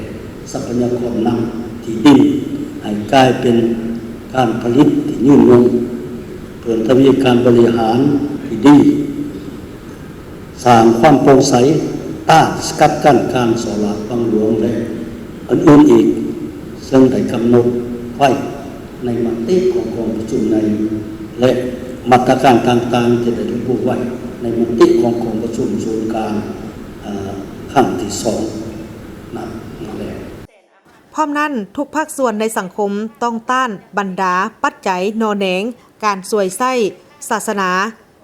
ຊັບພະຍາກອນນ້ຳ, ທີ່ດິນ ໃຫ້ກາຍເປັນການຜະລິດທີ່ຍືນຍົງ, ເພີ່ມທະວີການບໍລິຫານທີ່ດີ, ສ້າງຄວາມໂປ່ງໃສ, ຕ້ານສະກັດກັ້ນການສໍ້ລາດບັງຫຼວງ ແລະ ອື່ນໆອີກ, ເຊິ່ງໄດ້ກຳນົດໄວ້ໃນມະຕິຂອງກອງປະຊຸມໃຫຍ່ ແລະ ມາດຕະການຕ່າງໆທີ່ໄດ້ລະບຸໄວ້ໃນມະຕິຂອງກອງປະຊຸມສູນກາງ ເອີ ຄັ້ງທີສອງນັ້ນມາແລ້ວ. ພ້ອມນັ້ນ, ທຸກພາກສ່ວນໃນສັງຄົມຕ້ອງຕ້ານບັນດາປັດໄຈໜໍ່ແໜງການສວຍໃຊ້ສາສະໜາ,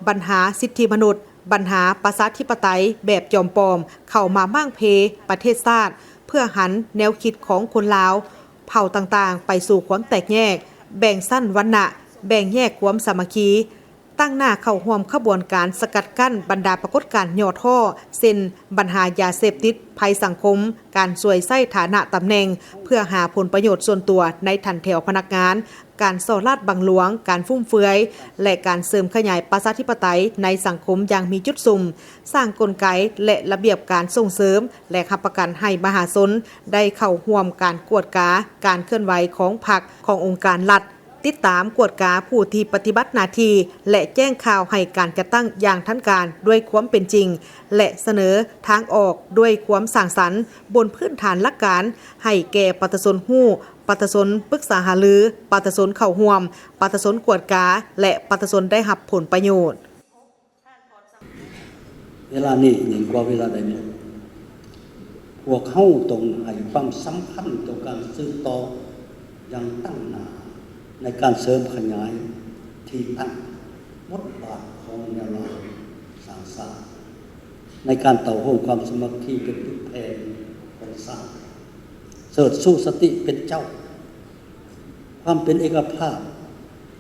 ບັນຫາສິດທິມະນຸດ, ບັນຫາປະຊາທິປະໄຕແບບຈອມປອມ ເຂົ້າມາມ້າງເພປະເທດຊາດ ເພື່ອຫັນແນວຄິດຂອງຄົນລາວເຜົ່າຕ່າງໆ ໄປສູ່ຄວາມແຕກແຍກ, ແບ່ງຊັ້ນວັນນະ, ແບ່ງແຍກຄວາມສາມັກຄີ, ຕັ້ງໜ້າເຂົ້າຮ່ວມຂະບວນການສະກັດກັ້ນບັນດາປາກົດການຫຍໍ້ທໍ້ ເຊັ່ນ ບັນຫາຢາເສບຕິດ, ໄພສັງຄົມ, ການສວຍໃຊ້ຖານະຕຳແໜ່ງເພື່ອຫາຜົນປະໂຫຍດສ່ວນຕົວໃນຖັນແຖວພະນັກງານ, ການສໍ້ລາດບັງຫຼວງ, ການຟຸມເຟືອຍ ແລະ ການເສີມຂະຫຍາຍປະຊາທິປະໄຕໃນສັງຄົມຢ່າງມີຈຸດສຸມ, ສ້າງກົນໄກ ແລະ ລະບຽບການສົ່ງເສີມ ແລະ ຮັບປະກັນໃຫ້ມະຫາຊົນໄດ້ເຂົ້າຮ່ວມການກວດກາການເຄື່ອນໄຫວຂອງພັກ, ຂອງອົງການລັດ, ຕິດຕາມກວດກາຜູ້ທີ່ປະຕິບັດໜ້າທີ່ ແລະ ແຈ້ງຂ່າວໃຫ້ການຈັດຕັ້ງຢ່າງທັນການດ້ວຍຄວາມເປັນຈິງ ແລະ ສະເໜີທາງອອກດ້ວຍຄວາມສ້າງສັນ ບົນພື້ນຖານຫຼັກການ ໃຫ້ແກ່ປະຊາຊົນຮູ້, ປະຊາຊົນປຶກສາຫາລື, ປະຊາຊົນເຂົ້າຮ່ວມ, ປະຊາຊົນກວດກາ ແລະ ປະຊາຊົນໄດ້ຮັບຜົນປະໂຫຍດ. ເວລານີ້ຍິ່ງກວ່າເວລາໃດໜຶ່ງ, ພວກເຮົາຕ້ອງໃຫ້ຄວາມສຳຄັນຕໍ່ການສືບຕໍ່ຢ່າງຕັ້ງໜ້າ ໃນການເສີມຂະຫຍາຍທີ່ຕັ້ງບົດບາດຂອງແນວລາວສ້າງຊາດ ໃນການເຕົ້າໂຮມຄວາມສາມັກຄີເປັນປຶກແຜ່ນຂອງຊາດ, ເຊີດຊູສະຕິເປັນເຈົ້າ, ຄວາມເປັນເອກະພາບ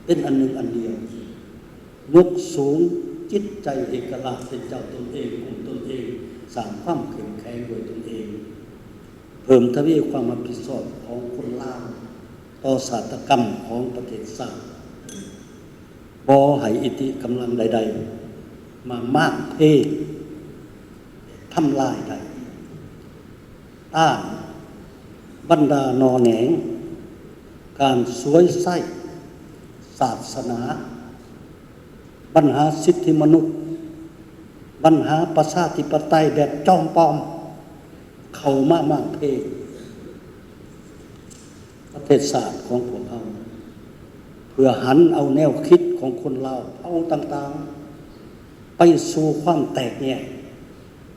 ເປັນອັນໜຶ່ງອັນດຽວ, ຍົກສູງຈິດໃຈເອກະລາດເປັນເຈົ້າຕົນເອງ, ກຸມຕົນເອງ, ສ້າງຄວາມເຂັ້ມແຂງດ້ວຍຕົນເອງ, ເພີ່ມທະວີຄວາມຮັບຜິດຊອບຂອງຄົນລາວຕໍ່ຊາຕາກຳຂອງປະເທດຊາດ, ບໍ່ໃຫ້ອິດທິກຳລັງໃດໆມາມ້າງເພ ທຳລາຍໄດ້. ຕ້ານບັນດາໜໍ່ແໜງການສວຍໃຊ້ສາສະໜາ, ບັນຫາສິດທິມະນຸດ, ບັນຫາປະຊາທິປະໄຕແບບຈອມປອມ ເຂົ້າມາມ້າງເພປະເທດຊາດຂອງພວກເຮົາ, ເພື່ອຫັນເອົາແນວຄິດຂອງຄົນລາວເຜົ່າຕ່າງໆ ໄປສູ່ຄວາມແຕກແຍກ,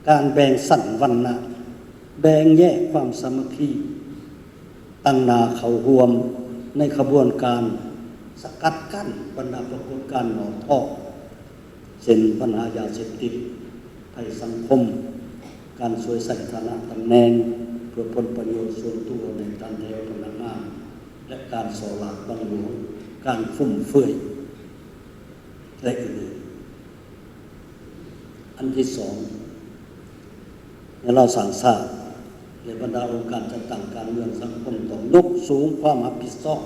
ການແບ່ງຊັ້ນວັນນະ, ແບ່ງແຍກຄວາມສາມັກຄີ, ຕັ້ງໜ້າເຂົ້າຮ່ວມໃນຂະບວນການສະກັດກັ້ນບັນດາປາກົດການຫຍໍ້ທໍ້ ເຊັ່ນ ບັນຫາຢາເສບຕິດ, ໄພສັງຄົມ, ການສວຍໃຊ້ຖານະຕຳແໜ່ງເພື່ອຜົນປະໂຫຍດສ່ວນຕົວໃນຖັນແຖວພະນັກງານ ແລະ ການສໍ້ລາດບັງຫຼວງ, ການຟຸມເຟືອຍ ແລະ ອື່ນໆ. ອັນທີສອງ, ໃນລາວສ້າງຊາດ ແລະ ບັນດາອົງການຈັດຕັ້ງການເມືອງສັງຄົມ ຕ້ອງຍົກສູງຄວາມຮັບຜິດຊອບ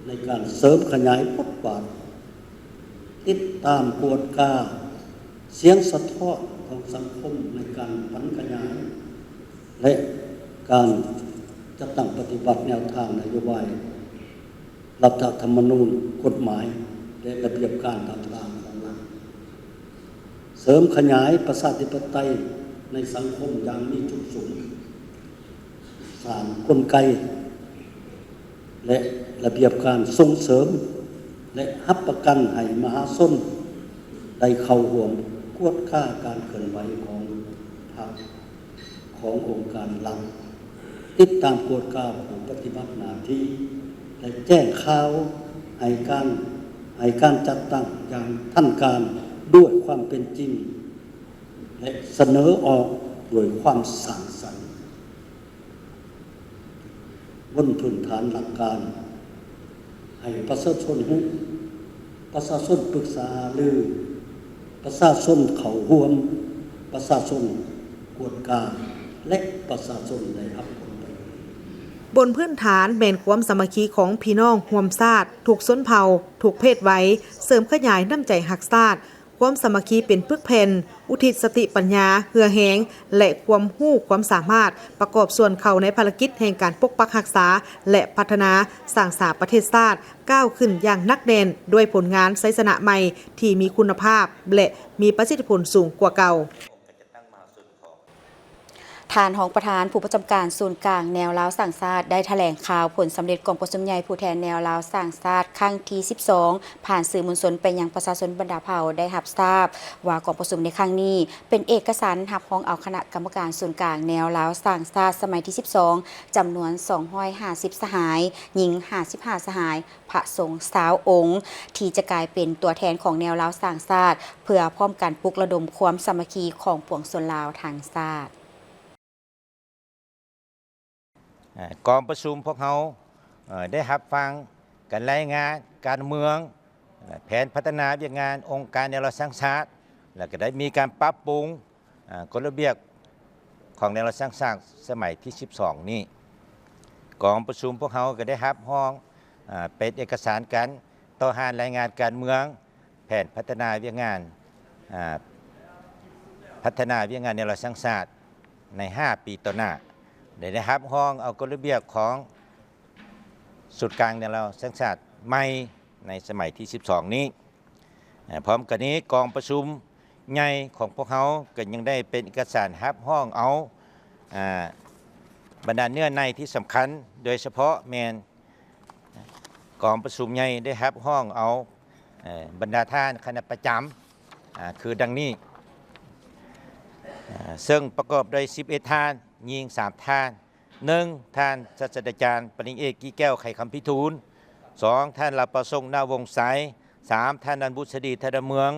ໃນການເສີມຂະຫຍາຍບົດບາດ ຕິດຕາມກວດກາສຽງສະທ້ອນຂອງສັງຄົມໃນການຜັນຂະຫຍາຍ ແລະ ການຈັດຕັ້ງປະຕິບັດແນວທາງນະໂຍບາຍ ລັດຖະທຳມະນູນ, ກົດໝາຍ ແລະ ລະບຽບການຕ່າງໆຂອງລັດ, ເສີມຂະຫຍາຍປະຊາທິປະໄຕໃນສັງຄົມຢ່າງມີຈຸດສຸມ, ສ້າງກົນໄກ ແລະ ລະບຽບການສົ່ງເສີມ ແລະ ຮັບປະກັນໃຫ້ມະຫາຊົນໄດ້ເຂົ້າຮ່ວມກວດກາການເຄື່ອນໄຫວຂອງພັກ, ຂອງອົງການລັດ, ຕິດຕາມກວດກາຜູ້ປະຕິບັດໜ້າທີ່ ແລະ ແຈ້ງຂ່າວໃຫ້ການ, ໃຫ້ການຈັດຕັ້ງຢ່າງທັນການດ້ວຍຄວາມເປັນຈິງ ແລະ ສະເໜີອອກດ້ວຍຄວາມສ້າງສັນ. ບົນພື້ນຖານຫຼັກການ ໃຫ້ປະຊາຊົນຮູ້, ປະຊາຊົນປຶກສາຫາລື, ປະຊາຊົນເຂົ້າຮ່ວມ, ປະຊາຊົນກວດກາ, ແລະ ປະຊາຊົນໄດ້ຮັບຜົນປະໂຫຍດ. ບົນພື້ນຖານແມ່ນຄວາມສາມັກຄີຂອງພີ່ນ້ອງຮ່ວມຊາດ ທຸກຊົນເຜົ່າ ທຸກເພດໄວ, ເສີມຂະຫຍາຍນ້ຳໃຈຮັກຊາດ, ຄວາມສາມັກຄີເປັນປຶກແຜ່ນ, ອຸທິດສະຕິປັນຍາ, ເຫື່ອແຮງ ແລະ ຄວາມຮູ້ຄວາມສາມາດ ປະກອບສ່ວນເຂົ້າໃນພາລະກິດແຫ່ງການປົກປັກຮັກສາ ແລະ ພັດທະນາສ້າງສາປະເທດຊາດ ກ້າວຂຶ້ນຢ່າງໜັກແໜ້ນດ້ວຍຜົນງານໄຊຊະນະໃໝ່ທີ່ມີຄຸນນະພາບ ແລະ ມີປະສິດທິຜົນສູງກວ່າເກົ່າ. ທ່ານຮອງປະທານຜູ້ປະຈຳການສູນກາງແນວລາວສ້າງຊາດ ໄດ້ຖະແຫຼງຂ່າວຜົນສຳເລັດກອງປະຊຸມໃຫຍ່ຜູ້ແທນແນວລາວສ້າງຊາດຄັ້ງທີສິບສອງ ຜ່ານສື່ມວນຊົນໄປຍັງປະຊາຊົນບັນດາເຜົ່າໄດ້ຮັບຊາບວ່າ ກອງປະຊຸມໃນຄັ້ງນີ້ເປັນເອກະສານຮັບຮອງເອົາຄະນະກຳມະການສູນກາງແນວລາວສ້າງຊາດສະໄໝທີສິບສອງ ຈຳນວນສອງຮ້ອຍຫ້າສິບສະຫາຍ, ຍິງຫ້າສິບຫ້າສະຫາຍ, ພະສົງຊາວອົງ ທີ່ຈະກາຍເປັນຕົວແທນຂອງແນວລາວສ້າງຊາດ ເພື່ອພ້ອມກັນປຸກລະດົມຄວາມສາມັກຄີຂອງປວງຊົນລາວທັງຊາດ. ເອີ່ ກອງປະຊຸມພວກເຮົາ ເອີ່ ໄດ້ຮັບຟັງການລາຍງານການເມືອງ, ແຜນພັດທະນາວຽກງານອົງການແນວລາວສ້າງຊາດ ແລ້ວກໍໄດ້ມີການປັບປຸງ ອາ ກົດລະບຽບຂອງແນວລາວສ້າງຊາດສະໄໝທີສິບສອງນີ້. ກອງປະຊຸມພວກເຮົາກໍໄດ້ຮັບຮອງ ອາ ເປັນເອກະສານການຕໍ່ຮ່າງລາຍງານການເມືອງ, ແຜນພັດທະນາວຽກງານ ອາ ພັດທະນາວຽກງານແນວລາວສ້າງຊາດໃນຫ້າປີຕໍ່ໜ້າ ແລະ ໄດ້ຮັບຮອງເອົາກົດລະບຽບຂອງສູນກາງແນວລາວສ້າງຊາດໃໝ່ໃນສະໄໝທີສິບສອງນີ້. ອາ ພ້ອມກັນນີ້ ກອງປະຊຸມໃຫຍ່ຂອງພວກເຮົາກໍຍັງໄດ້ເປັນເອກະສານຮັບຮອງເອົາ ອາ ບັນດາເນື້ອໃນທີ່ສຳຄັນ ໂດຍສະເພາະແມ່ນ ກອງປະຊຸມໃຫຍ່ໄດ້ຮັບຮອງເອົາ ເອີ່ ບັນດາທ່ານຄະນະປະຈຳ ອາ ຄືດັ່ງນີ້ ອາ ເຊິ່ງປະກອບດ້ວຍສິບເອັດທ່ານ, ຍິງສາມທ່ານ, ໜຶ່ງ ທ່ານສາດສະດາຈານປະລິນຍາເອກ ກີແກ້ວ ໄຂຄຳພິທູນ, ສອງ ທ່ານ ລາວປະສົງ ນາວົງໄຊ, ສາມ ທ່ານ ນັນບຸດສະດີ ທະນະເມືອງ,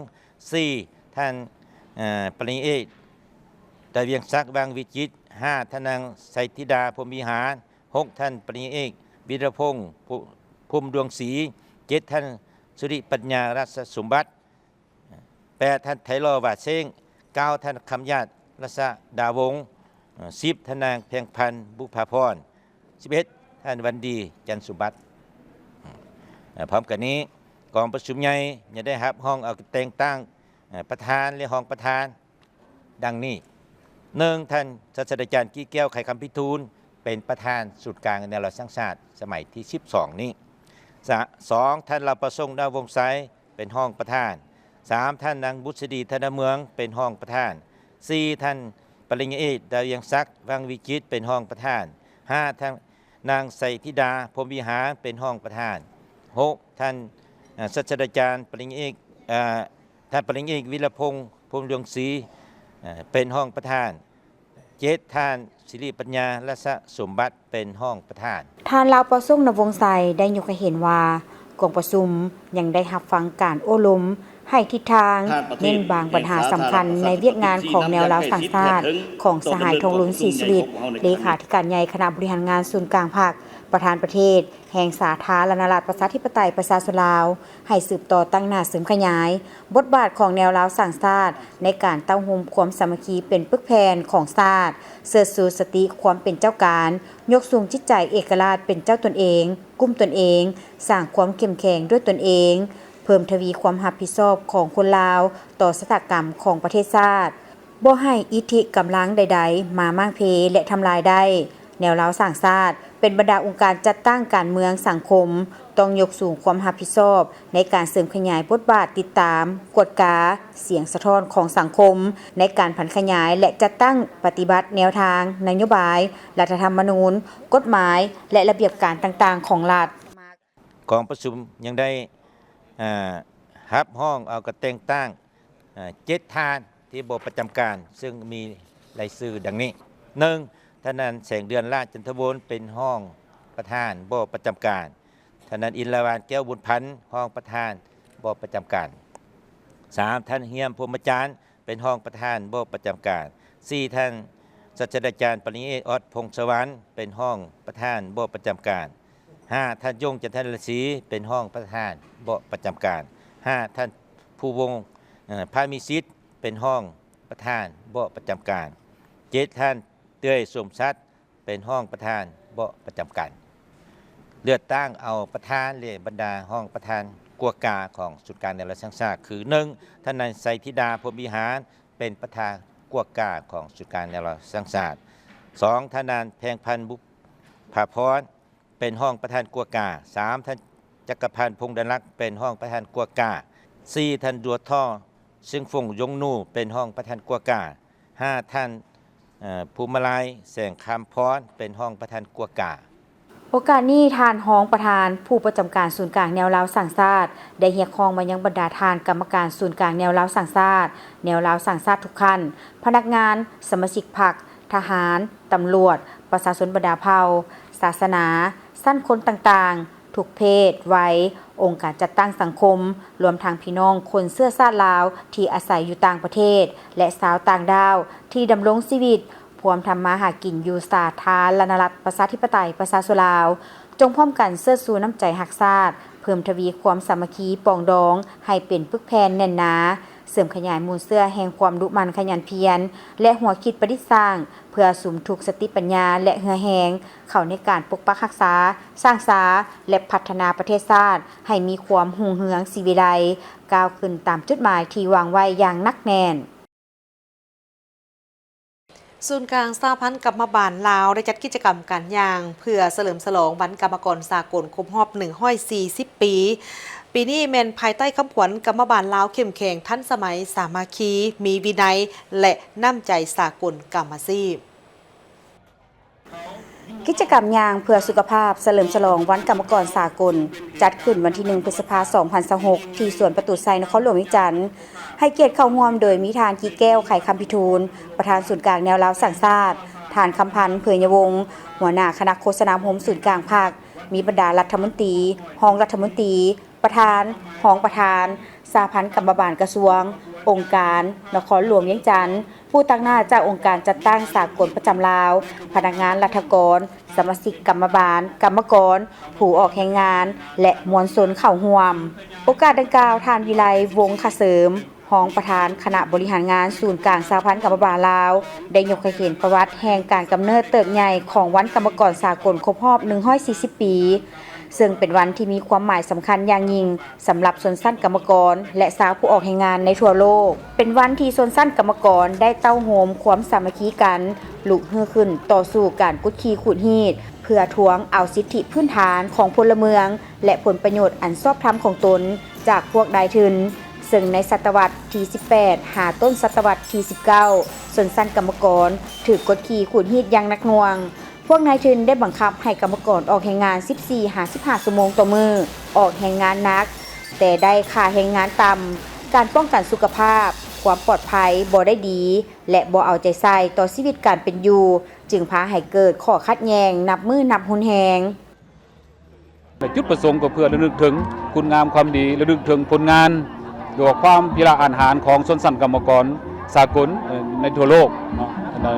ສີ່ ທ່ານ ເອີ່ ປະລິນຍາເອກ ດາວຽງສັກ ວັງວິຈິດ, ຫ້າ ທ່ານ ນາງ ໄຊທິດາ ພົມວິຫານ, ຫົກ ທ່ານປະລິນຍາເອກ ວິລະພົງ ພົມດວງສີ, ເຈັດ ທ່ານ ສຸລິປັນຍາ ລາຊະສົມບັດ, ແປດ ທ່ານ ໄທລໍ ຫວາເຊງ, ເກົ້າ ທ່ານ ຄຳຍາດ ລາຊະດາວົງ, ສິບ ທ່ານນາງ ແພງພັນ ບຸບພາພອນ, ສິບເອັດ ທ່ານ ວັນດີ ຈັນສົມບັດ. ພ້ອມກັນນີ້ ກອງປະຊຸມໃຫຍ່ຍັງໄດ້ຮັບຮອງເອົາແຕ່ງຕັ້ງ ເອີ່ ປະທານ ແລະ ຮອງປະທານ ດັ່ງນີ້: ໜຶ່ງ ທ່ານສາດສະດາຈານ ກີແກ້ວ ໄຂຄຳພິທູນ ເປັນປະທານສູນກາງແນວລາວສ້າງຊາດສະໄໝທີສິບສອງນີ້, ສະ ສອງ ທ່ານ ລາວປະສົງ ນາວົງໄຊ ເປັນຮອງປະທານ, ສາມ ທ່ານ ນາງ ບຸດສະດີ ທະນະເມືອງ ເປັນຮອງປະທານ, ສີ່ ທ່ານປະລິນຍາເອກ ດາວຽງສັກ ວັງວິຈິດ ເປັນຮອງປະທານ, ຫ້າ ທ່ານ ນາງ ໄຊທິດາ ພົມວິຫານ ເປັນຮອງປະທານ, ຫົກ ທ່ານ ເອີ່ ສາດສະດາຈານປະລິນຍາເອກ ເອີ່ ທ່ານປະລິນຍາເອກ ວິລະພົງ ພົມດວງສີ ເອີ່ ເປັນຮອງປະທານ, ເຈັດ ທ່ານ ສິລິປັນຍາ ລາຊະສົມບັດ ເປັນຮອງປະທານ. ທ່ານ ລາວປະສົງ ນາວົງໄຊ ໄດ້ຍົກໃຫ້ເຫັນວ່າ ກອງປະຊຸມຍັງໄດ້ຮັບຟັງການໂອ້ລົມ ໃຫ້ທິດທາງ, ເນັ້ນບາງບັນຫາສຳຄັນໃນວຽກງານຂອງແນວລາວສ້າງຊາດຂອງສະຫາຍ ທອງລຸນ ສີສຸລິດ ເລຂາທິການໃຫຍ່ຄະນະບໍລິຫານງານສູນກາງພັກ, ປະທານປະເທດແຫ່ງສາທາລະນະລັດ ປະຊາທິປະໄຕ ປະຊາຊົນລາວ ໃຫ້ສືບຕໍ່ຕັ້ງໜ້າເສີມຂະຫຍາຍບົດບາດຂອງແນວລາວສ້າງຊາດ ໃນການເຕົ້າໂຮມຄວາມສາມັກຄີເປັນປຶກແຜ່ນຂອງຊາດ, ເຊີດຊູສະຕິຄວາມເປັນເຈົ້າການ, ຍົກສູງຈິດໃຈເອກະລາດເປັນເຈົ້າຕົນເອງ, ກຸ້ມຕົນເອງ, ສ້າງຄວາມເຂັ້ມແຂງດ້ວຍຕົນເອງ, ເພີ່ມທະວີຄວາມຮັບຜິດຊອບຂອງຄົນລາວຕໍ່ຊະຕາກຳຂອງປະເທດຊາດ, ບໍ່ໃຫ້ອິດທິກຳລັງໃດໆມາມ້າງເພ ແລະ ທຳລາຍໄດ້. ແນວລາວສ້າງຊາດ ເປັນບັນດາອົງການຈັດຕັ້ງການເມືອງສັງຄົມ ຕ້ອງຍົກສູງຄວາມຮັບຜິດຊອບໃນການເສີມຂະຫຍາຍບົດບາດຕິດຕາມ, ກວດກາ, ສຽງສະທ້ອນຂອງສັງຄົມ ໃນການຜັນຂະຫຍາຍ ແລະ ຈັດຕັ້ງປະຕິບັດແນວທາງ, ນະໂຍບາຍ, ລັດຖະທຳມະນູນ, ກົດໝາຍ ແລະ ລະບຽບການຕ່າງໆຂອງລັດ. ກອງປະຊຸມຍັງໄດ້ ເອີ່ ຮັບຮອງເອົາການແຕ່ງຕັ້ງ ເອີ່ ເຈັດທ່ານທີ່ບໍ່ປະຈຳການ, ເຊິ່ງມີລາຍຊື່ດັ່ງນີ້: ໜຶ່ງ ທ່ານ ແສງເດືອນ ຫຼ້າຈັນທະວົນ ເປັນຮອງປະທານບໍ່ປະຈຳການ, ທ່ານ ອິນລະວານ ແກ້ວບຸນພັນ ຮອງປະທານບໍ່ປະຈຳການ, ສາມ ທ່ານ ຮຽມ ພົມມະຈານ ເປັນຮອງປະທານບໍ່ປະຈຳການ, ສີ່ ທ່ານ ສາດສະດາຈານປະລິນຍາເອກ ອອດ ພົງສະຫວັນ ເປັນຮອງປະທານບໍ່ປະຈຳການ, ຫ້າ ທ່ານ ຍົງ ຈັນທະລາສີ ເປັນຮອງປະທານບໍ່ປະຈຳການ, ຫ້າ ທ່ານ ພູວົງ ເອີ່ ພາມີສິດ ເປັນຮອງປະທານບໍ່ປະຈຳການ, ເຈັດ ທ່ານ ເຕີຍ ສົມສັດ ເປັນຮອງປະທານບໍ່ປະຈຳການ. ເລືອກຕັ້ງເອົາປະທານ ແລະ ບັນດາຮອງປະທານກົວກາຂອງສູນກາງແນວລາວສ້າງຊາດ ຄື ໜຶ່ງ ທ່ານນາງ ໄຊທິດາ ພົມວິຫານ ເປັນປະທານກົວກາຂອງສູນກາງແນວລາວສ້າງຊາດ, ສອງ ທ່ານນາງ ແພງພັນ ບຸບພາພອນ ເປັນຮອງປະທານກົວກາ, ສາມ ທ່ານ ຈັກກະພັນ ພົງດາລັກ ເປັນຮອງປະທານກົວກາ, ສີ່ ທ່ານ ດວງທອງ ຊຶງຟົງ ຢົງນູ ເປັນຮອງປະທານກົວກາ, ຫ້າ ທ່ານ ເອີ ພູມມະລາຍ ແສງຄຳພອນ ເປັນຮອງປະທານກົວກາ. ໂອກາດນີ້ ທ່ານຮອງປະທານຜູ້ປະຈຳການສູນກາງແນວລາວສ້າງຊາດ ໄດ້ຮຽກຮ້ອງມາຍັງບັນດາທ່ານກຳມະການສູນກາງແນວລາວສ້າງຊາດ, ແນວລາວສ້າງຊາດທຸກຂັ້ນ, ພະນັກງານ, ສະມາຊິກພັກ, ທະຫານ, ຕຳຫຼວດ, ປະຊາຊົນບັນດາເຜົ່າ, ສາສະໜາ, ຊັ້ນຄົນຕ່າງໆ, ທຸກເພດ, ໄວ, ອົງການຈັດຕັ້ງສັງຄົມ, ລວມທັງພີ່ນ້ອງຄົນເຊື້ອຊາດລາວທີ່ອາໄສຢູ່ຕ່າງປະເທດ ແລະ ຊາວຕ່າງດ້າວທີ່ດຳລົງຊີວິດ ພວມທຳມາຫາກິນຢູ່ສາທາລະນະລັດ ປະຊາທິປະໄຕ ປະຊາຊົນລາວ, ຈົ່ງພ້ອມກັນເຊີດຊູນ້ຳໃຈຮັກຊາດ, ເພີ່ມທະວີຄວາມສາມັກຄີປອງດອງໃຫ້ເປັນປຶກແຜ່ນແໜ້ນໜາ, ເສີມຂະຫຍາຍມູນເຊື້ອແຫ່ງຄວາມດຸໝັ່ນຂະຫຍັນພຽນ ແລະ ຫົວຄິດປະດິດສ້າງ ເພື່ອສຸມທຸກສະຕິປັນຍາ ແລະ ເຫື່ອແຮງ ເຂົ້າໃນການປົກປັກຮັກສາ, ສ້າງສາ ແລະ ພັດທະນາປະເທດຊາດໃຫ້ມີຄວາມຮຸ່ງເຮືອງສີວິໄລ, ກ້າວຂຶ້ນຕາມຈຸດໝາຍທີ່ວາງໄວ້ຢ່າງໜັກແໜ້ນ. ສູນກາງສະຫະພັນກຳມະບານລາວ ໄດ້ຈັດກິດຈະກຳການຍ່າງ ເພື່ອສະເຫຼີມສະຫຼອງວັນກຳມະກອນສາກົນຄົບຮອບໜຶ່ງຮ້ອຍສີ່ສິບປີ. ປີນີ້ແມ່ນພາຍໃຕ້ຄຳຂວັນ ກຳມະບານລາວເຂັ້ມແຂງ, ທັນສະໄໝ, ສາມັກຄີ, ມີວິໄນ ແລະ ນ້ຳໃຈສາກົນກຳມະຊີບ. ກິດຈະກຳຍ່າງເພື່ອສຸຂະພາບ ສະເຫຼີມສະຫຼອງວັນກຳມະກອນສາກົນ ຈັດຂຶ້ນວັນທີໜຶ່ງ ພຶດສະພາ ສອງພັນຊາວຫົກ ທີ່ສວນປະຕູໄຊ ນະຄອນຫຼວງວຽງຈັນ. ໃຫ້ກຽດເຂົ້າຮ່ວມໂດຍມີທ່ານ ກິແກ້ວ ໄຂຄຳພິທູນ ປະທານສູນກາງແນວລາວສ້າງຊາດ, ທ່ານ ຄຳພັນ ເຜີຍຍະວົງ ຫົວໜ້າຄະນະໂຄສະນາອົບຮົມສູນກາງພັກ, ມີບັນດາລັດຖະມົນຕີ, ຮອງລັດຖະມົນຕີ, ປະທານ, ຮອງປະທານ, ສະຫະພັນກຳມະບານກະຊວງ, ອົງການ, ນະຄອນຫຼວງວຽງຈັນ, ຜູ້ຕາງໜ້າຈາກອົງການຈັດຕັ້ງສາກົນປະຈຳລາວ, ພະນັກງານລັດຖະກອນ, ສະມາຊິກກຳມະບານ, ກຳມະກອນ, ຜູ້ອອກແຮງງານ ແລະ ມວນຊົນເຂົ້າຮ່ວມ. ໂອກາດດັ່ງກ່າວ, ທ່ານ ວິໄລ ວົງຄະເສີມ ຮອງປະທານຄະນະບໍລິຫານງານສູນກາງສະຫະພັນກຳມະບານລາວ ໄດ້ຍົກໃຫ້ເຫັນປະຫວັດແຫ່ງການກຳເນີດເຕີບໃຫຍ່ຂອງວັນກຳມະກອນສາກົນຄົບຮອບໜຶ່ງຮ້ອຍສີ່ສິບປີ, ເຊິ່ງເປັນວັນທີ່ມີຄວາມໝາຍສຳຄັນຢ່າງຍິ່ງສຳລັບຊົນຊັ້ນກຳມະກອນ ແລະ ຊາວຜູ້ອອກແຮງງານໃນທົ່ວໂລກ. ເປັນວັນທີ່ຊົນຊັ້ນກຳມະກອນໄດ້ເຕົ້າໂຮມຄວາມສາມັກຄີກັນ, ລຸກຮືຂຶ້ນຕໍ່ສູ້ການກົດຂີ່ຂູດຮີດ ເພື່ອທວງເອົາສິດທິພື້ນຖານຂອງພົນລະເມືອງ ແລະ ຜົນປະໂຫຍດອັນຊອບທຳຂອງຕົນຈາກພວກນາຍທຶນ, ເຊິ່ງໃນສະຕະວັດທີສິບແປດ ຫາຕົ້ນສະຕະວັດທີສິບເກົ້າ ຊົນຊັ້ນກຳມະກອນຖືກກົດຂີ່ຂູດຮີດຢ່າງໜັກໜ່ວງ. ພວກນາຍທຶນໄດ້ບັງຄັບໃຫ້ກຳມະກອນອອກແຮງງານສິບສີ່ຫາສິບຫ້າຊົ່ວໂມງຕໍ່ມື້, ອອກແຮງງານໜັກ ແຕ່ໄດ້ຄ່າແຮງງານຕ່ຳ, ການປ້ອງກັນສຸຂະພາບ, ຄວາມປອດໄພບໍ່ໄດ້ດີ ແລະ ບໍ່ເອົາໃຈໃສ່ຕໍ່ຊີວິດການເປັນຢູ່, ຈຶ່ງພາໃຫ້ເກີດຂໍ້ຂັດແຍ່ງນັບມື້ນັບຮຸນແຮງ. ແລະ ຈຸດປະສົງກໍເພື່ອລະນຶກເຖິງຄຸນງາມຄວາມດີ, ລະນຶກເຖິງຜົນງານ ຫຼືວ່າຄວາມພິລະອາດຫານຂອງຊົນຊັ້ນກຳມະກອນສາກົນ ເອີ ໃນທົ່ວໂລກເນາະ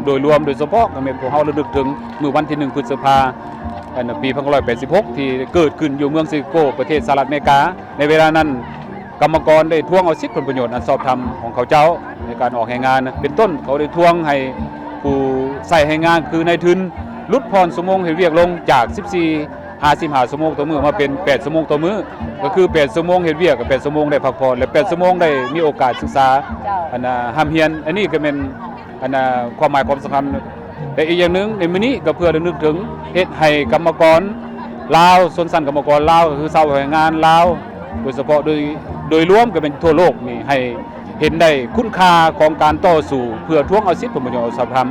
ໂດຍລວມ, ໂດຍສະເພາະກໍແມ່ນພວກເຮົາລະນຶກເຖິງມື້ວັນທີໜຶ່ງ ພຶດສະພາ ອັນ ປີພັນເກົ້າຮ້ອຍແປດສິບຫົກ ທີ່ເກີດຂຶ້ນຢູ່ເມືອງຊິຄາໂກ ປະເທດສະຫະລັດອາເມລິກາ. ໃນເວລານັ້ນ ກຳມະກອນໄດ້ທວງເອົາສິດຜົນປະໂຫຍດອັນຊອບທຳຂອງເຂົາເຈົ້າໃນການອອກແຮງງານ ເປັນຕົ້ນ ເຂົາໄດ້ທວງໃຫ້ຜູ້ໃຊ້ແຮງງານ ຄືນາຍທຶນ ຫຼຸດຜ່ອນຊົ່ວໂມງເຮັດວຽກລົງຈາກສິບສີ່ ຫາສິບຫ້າຊົ່ວໂມງຕໍ່ມື້ ມາເປັນແປດຊົ່ວໂມງຕໍ່ມື້, ກໍຄືແປດຊົ່ວໂມງເຮັດວຽກ ກັບແປດຊົ່ວໂມງໄດ້ພັກຜ່ອນ ແລະ ແປດຊົ່ວໂມງໄດ້ມີໂອກາດສຶກສາ ອັນນ່າ ຮ່ຳຮຽນ. ອັນນີ້ກໍແມ່ນ ອັນນ່າ ຄວາມໝາຍຄວາມສຳຄັນ ແລະ ອີກຢ່າງໜຶ່ງ ໃນມື້ນີ້ກໍເພື່ອລະນຶກເຖິງ ເຮັດໃຫ້ກຳມະກອນລາວ, ຊົນຊັ້ນກຳມະກອນລາວ ກໍຄືຊາວແຮງງານລາວ ໂດຍສະເພາະ ໂດຍ ໂດຍລວມກໍແມ່ນທົ່ວໂລກນີ້ ໃຫ້ເຫັນໄດ້ຄຸນຄ່າຂອງການຕໍ່ສູ້ເພື່ອທວງເອົາສິດຜົນປະໂຫຍດອັນຊອບທຳ,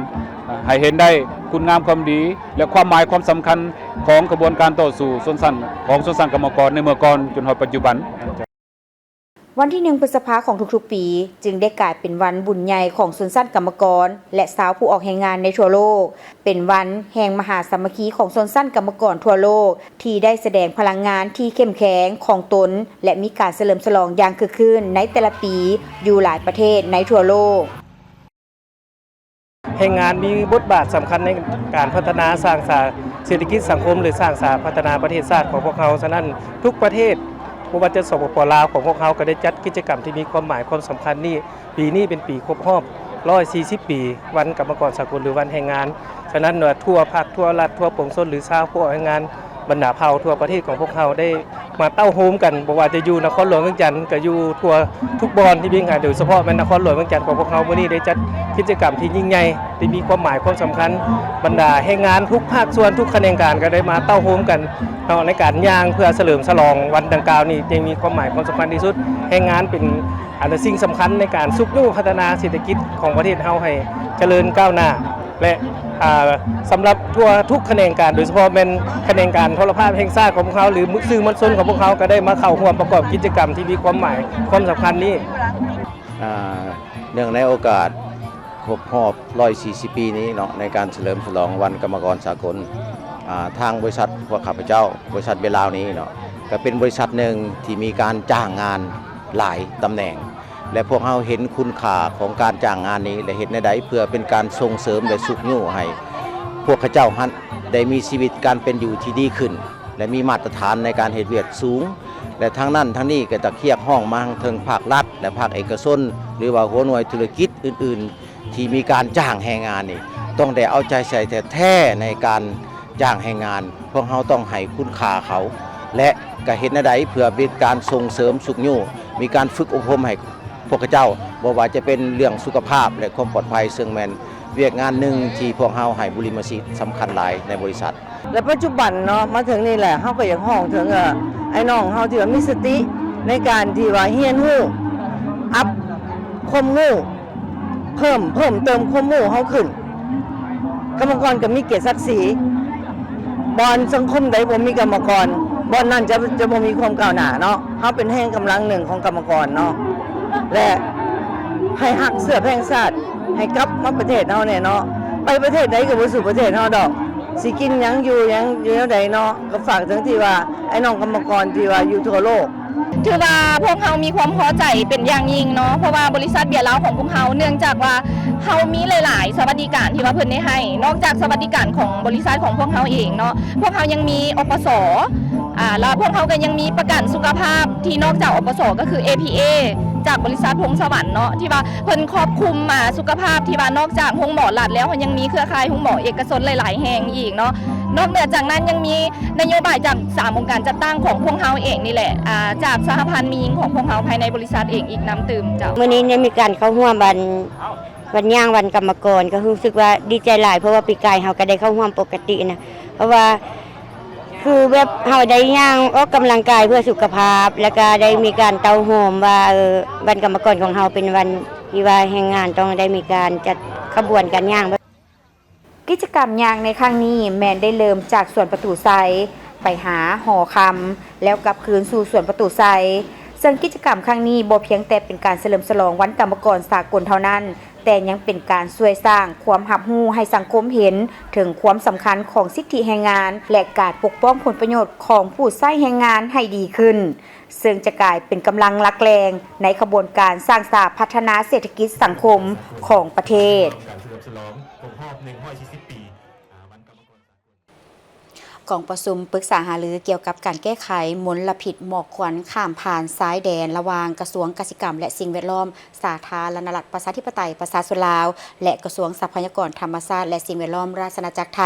ໃຫ້ເຫັນໄດ້ຄຸນງາມຄວາມດີ ແລະ ຄວາມໝາຍຄວາມສຳຄັນຂອງຂະບວນການຕໍ່ສູ້ຊົນຊັ້ນ ຂອງຊົນຊັ້ນກຳມະກອນໃນເມື່ອກ່ອນຈົນຮອດປັດຈຸບັນ. ວັນທີໜຶ່ງ ພຶດສະພາຂອງທຸກໆປີ ຈຶ່ງໄດ້ກາຍເປັນວັນບຸນໃຫຍ່ຂອງຊົນຊັ້ນກຳມະກອນ ແລະ ຊາວຜູ້ອອກແຮງງານໃນທົ່ວໂລກ, ເປັນວັນແຫ່ງມະຫາສາມັກຄີຂອງຊົນຊັ້ນກຳມະກອນທົ່ວໂລກ ທີ່ໄດ້ສະແດງພະລັງງານທີ່ເຂັ້ມແຂງຂອງຕົນ ແລະ ມີການສະເຫຼີມສະຫຼອງຢ່າງຄຶກຄື້ນໃນແຕ່ລະປີຢູ່ຫຼາຍປະເທດໃນທົ່ວໂລກ. ແຮງງານມີບົດບາດສຳຄັນໃນການພັດທະນາສ້າງສາເສດຖະກິດສັງຄົມ ຫຼື ສ້າງສາພັດທະນາປະເທດຊາດຂອງພວກເຮົາ. ສະນັ້ນ ທຸກປະເທດ ບໍ່ວ່າຈະ ສປປ ລາວ ຂອງພວກເຮົາ ກໍໄດ້ຈັດກິດຈະກຳທີ່ມີຄວາມໝາຍຄວາມສຳຄັນນີ້. ປີນີ້ເປັນປີຄົບຮອບຮ້ອຍສີ່ສິບປີ ວັນກຳມະກອນສາກົນ ຫຼື ວັນແຮງງານ ສະນັ້ນວ່າທົ່ວພັກທົ່ວລັດທົ່ວປວງຊົນ ຫຼືຊາວຜູ້ອອກແຮງງານບັນດາເຜົ່າທົ່ວປະເທດຂອງພວກເຮົາໄດ້ມາເຕົ້າໂຮມກັນ, ບໍ່ວ່າຈະຢູ່ນະຄອນຫຼວງວຽງຈັນ ກະຢູ່ທົ່ວທຸກບ່ອນທີ່ມີຫາ ໂດຍສະເພາະແມ່ນນະຄອນຫຼວງວຽງຈັນຂອງພວກເຮົາ ມື້ນີ້ໄດ້ຈັດກິດຈະກຳທີ່ຍິ່ງໃຫຍ່ ທີ່ມີຄວາມໝາຍຄວາມສຳຄັນ. ບັນດາແຮງງານທຸກພາກສ່ວນ ທຸກຂະແໜງການກະໄດ້ມາເຕົ້າໂຮມກັນເນາະ ໃນການຍ່າງເພື່ອສະເຫຼີມສະຫຼອງວັນດັ່ງກ່າວນີ້ ຈຶ່ງມີຄວາມໝາຍຄວາມສຳຄັນທີ່ສຸດ. ແຮງງານເປັນ ອັນ ສິ່ງສຳຄັນໃນການຊຸກຍູ້ພັດທະນາເສດຖະກິດຂອງປະເທດເຮົາໃຫ້ຈະເລີນກ້າວໜ້າ ແລະ ອ່າ ສຳລັບທົ່ວທຸກຂະແໜງການ ໂດຍສະເພາະແມ່ນຂະແໜງການໂທລະພາບແຫ່ງຊາດຂອງພວກເຮົາ ຫຼືສື່ມວນຊົນຂອງພວກເຮົາ ກໍໄດ້ມາເຂົ້າຮ່ວມປະກອບກິດຈະກຳທີ່ມີຄວາມໝາຍຄວາມສຳຄັນນີ້. ອ່າ ເນື່ອງໃນໂອກາດຄົບຮອບຮ້ອຍສີ່ສິບປີນີ້ເນາະ ໃນການສະເຫຼີມສະຫຼອງວັນກຳມະກອນສາກົນ ອ່າ ທາງບໍລິສັດພວກຂ້າພະເຈົ້າ ບໍລິສັດເບຍລາວນີ້ເນາະ ກໍເປັນບໍລິສັດໜຶ່ງທີ່ມີການຈ້າງງານ ຫຼາຍຕຳແໜ່ງ ແລະ ພວກເຮົາເຫັນຄຸນຄ່າຂອງການຈ້າງງານນີ້ ແລະ ເຮັດແນວໃດເພື່ອເປັນການສົ່ງເສີມ ແລະ ຊຸກຍູ້ໃຫ້ພວກເຂົາເຈົ້າຫັ້ນໄດ້ມີຊີວິດການເປັນຢູ່ທີ່ດີຂຶ້ນ ແລະ ມີມາດຕະຖານໃນການເຮັດວຽກສູງ ແລະ ທັງນັ້ນທັງນີ້ກໍຢາກຮຽກຮ້ອງມາເຖິງພາກລັດ ແລະ ພາກເອກະຊົນ ຫຼືວ່າຫົວໜ່ວຍທຸລະກິດອື່ນໆ ທີ່ມີການຈ້າງແຮງງານນີ້ ຕ້ອງໄດ້ເອົາໃຈໃສ່ແທ້ໆ ໃນການຈ້າງແຮງງານ. ພວກເຮົາຕ້ອງໃຫ້ຄຸນຄ່າເຂົາ ແລະ ກະເຮັດແນວໃດເພື່ອເປັນການສົ່ງເສີມຊຸກຍູ້ ມີການຝຶກອົບຮົມໃຫ້ພວກເຂົາເຈົ້າ ບໍ່ວ່າຈະເປັນເລື່ອງສຸຂະພາບ ແລະ ຄວາມປອດໄພ ເຊິ່ງແມ່ນວຽກງານໜຶ່ງທີ່ພວກເຮົາໃຫ້ບຸລິມະສິດສຳຄັນຫຼາຍໃນບໍລິສັດ. ແລະ ປັດຈຸບັນເນາະ ມາເຖິງນີ້ແຫຼະ ເຮົາກໍຢາກຮ້ອງເຖິງ ເອີ ອ້າຍນ້ອງເຮົາທີ່ວ່າມີສະຕິໃນການທີ່ວ່າຮຽນຮູ້ ອັບຄວາມຮູ້ ເພີ່ມ ເພີ່ມເຕີມຄວາມຮູ້ເຮົາຂຶ້ນ. ກຳມະກອນກໍມີກຽດສັກສີ. ບ່ອນສັງຄົມໃດບໍ່ມີກຳມະກອນ ບ່ອນນັ້ນຈະ ຈະບໍ່ມີຄວາມກ້າວໜ້າເນາະ. ເຮົາເປັນແຮງກຳລັງໜຶ່ງຂອງກຳມະກອນເນາະ ແລະ ໃຫ້ຮັກເຊື້ອແພງຊາດ ໃຫ້ກັບມາປະເທດເຮົາແດ່ເນາະ. ໄປປະເທດໃດກໍບໍ່ສູ້ປະເທດເຮົາດອກ. ຊິກິນຫຍັງ ຢູ່ຫຍັງ ຢູ່ແນວໃດເນາະ. ກໍຝາກເຖິງທີ່ວ່າ ອ້າຍນ້ອງກຳມະກອນທີ່ວ່າຢູ່ທົ່ວໂລກ ຖືວ່າພວກເຮົາມີຄວາມພໍໃຈເປັນຢ່າງຍິ່ງເນາະ ເພາະວ່າບໍລິສັດເບຍລາວຂອງພວກເຮົາ ເນື່ອງຈາກວ່າເຮົາມີຫຼາຍໆສະຫວັດດີການທີ່ວ່າເພິ່ນໄດ້ໃຫ້. ນອກຈາກສະຫວັດດີການຂອງບໍລິສັດຂອງພວກເຮົາເອງເນາະ ພວກເຮົາຍັງມີ ອປສ ອ່າ ແລ້ວພວກເຮົາກໍຍັງມີປະກັນສຸຂະພາບ ທີ່ນອກຈາກ ອປສ ກໍຄື ເອ ພີ ເອ ຈາກບໍລິສັດພົງສະຫວັນເນາະ ທີ່ວ່າເພິ່ນຄອບຄຸມ ອ່າ ສຸຂະພາບ ທີ່ວ່ານອກຈາກໂຮງໝໍລັດແລ້ວ ເຮົາຍັງມີເຄືອຂ່າຍໂຮງໝໍເອກະຊົນຫຼາຍໆແຫ່ງອີກເນາະ. ນອກເໜືອຈາກນັ້ນຍັງມີ ນະໂຍບາຍຈາກສາມອົງການຈັດຕັ້ງຂອງພວກເຮົາເອງນີ້ແຫຼະ ອ່າ ຈາກສະຫະພັນແມ່ຍິງຂອງພວກເຮົາພາຍໃນບໍລິສັດເອງອີກນຳຕື່ມເຈົ້າ. ມື້ນີ້ໄດ້ມີການເຂົ້າຮ່ວມວັນ ວັນຍ່າງວັນກຳມະກອນ ກໍຮູ້ສຶກວ່າດີໃຈຫຼາຍ ເພາະວ່າປີກາຍເຮົາກໍໄດ້ເຂົ້າຮ່ວມປົກກະຕິນະ ເພາະວ່າຄືແບບເຮົາໄດ້ຍ່າງອອກກຳລັງກາຍເພື່ອສຸຂະພາບ ແລ້ວກໍໄດ້ມີການເຕົ້າໂຮມວ່າ ເອີ ວັນກຳມະກອນຂອງເຮົາເປັນວັນທີ່ວ່າແຮງງານຕ້ອງໄດ້ມີການຈັດຂະບວນການຍ່າງ. ກິດຈະກຳຍ່າງໃນຄັ້ງນີ້ແມ່ນໄດ້ເລີ່ມຈາກສວນປະຕູໄຊ ໄປຫາຫໍຄຳ ແລ້ວກັບຄືນສູ່ສວນປະຕູໄຊ, ເຊິ່ງກິດຈະກຳຄັ້ງນີ້ບໍ່ພຽງແຕ່ເປັນການສະເຫຼີມສະຫຼອງວັນກຳມະກອນສາກົນເທົ່ານັ້ນ, ແຕ່ຍັງເປັນການຊ່ວຍສ້າງຄວາມຮັບຮູ້ໃຫ້ສັງຄົມເຫັນເຖິງຄວາມສຳຄັນຂອງສິດທິແຮງງານ ແລະ ການປົກປ້ອງຜົນປະໂຫຍດຂອງຜູ້ໃຊ້ແຮງງານໃຫ້ດີຂຶ້ນ. ເຊິ່ງຈະກາຍເປັນກຳລັງຫຼັກແຫຼ່ງໃນຂະບວນການສ້າງສາພັດທະນາເສດຖະກິດສັງຄົມຂອງປະເທດ. ກອງປະຊຸມປຶກສາຫາລືກ່ຽວກັບການແກ້ໄຂມົນລະພິດໝອກຄວັນຂ້າມຜ່ານຊາຍແດນ ລະຫວ່າງກະຊວງກະສິກຳ ແລະ ສິ່ງແວດລ້ອມ ສາທາລະນະລັດ ປະຊາທິປະໄຕ ປະຊາຊົນລາວ ແລະ ກະຊວງຊັບພະຍາກອນທຳມະຊາດ ແລະ ສິ່ງແວດລ້ອມ ລາຊະອານາຈັກໄທ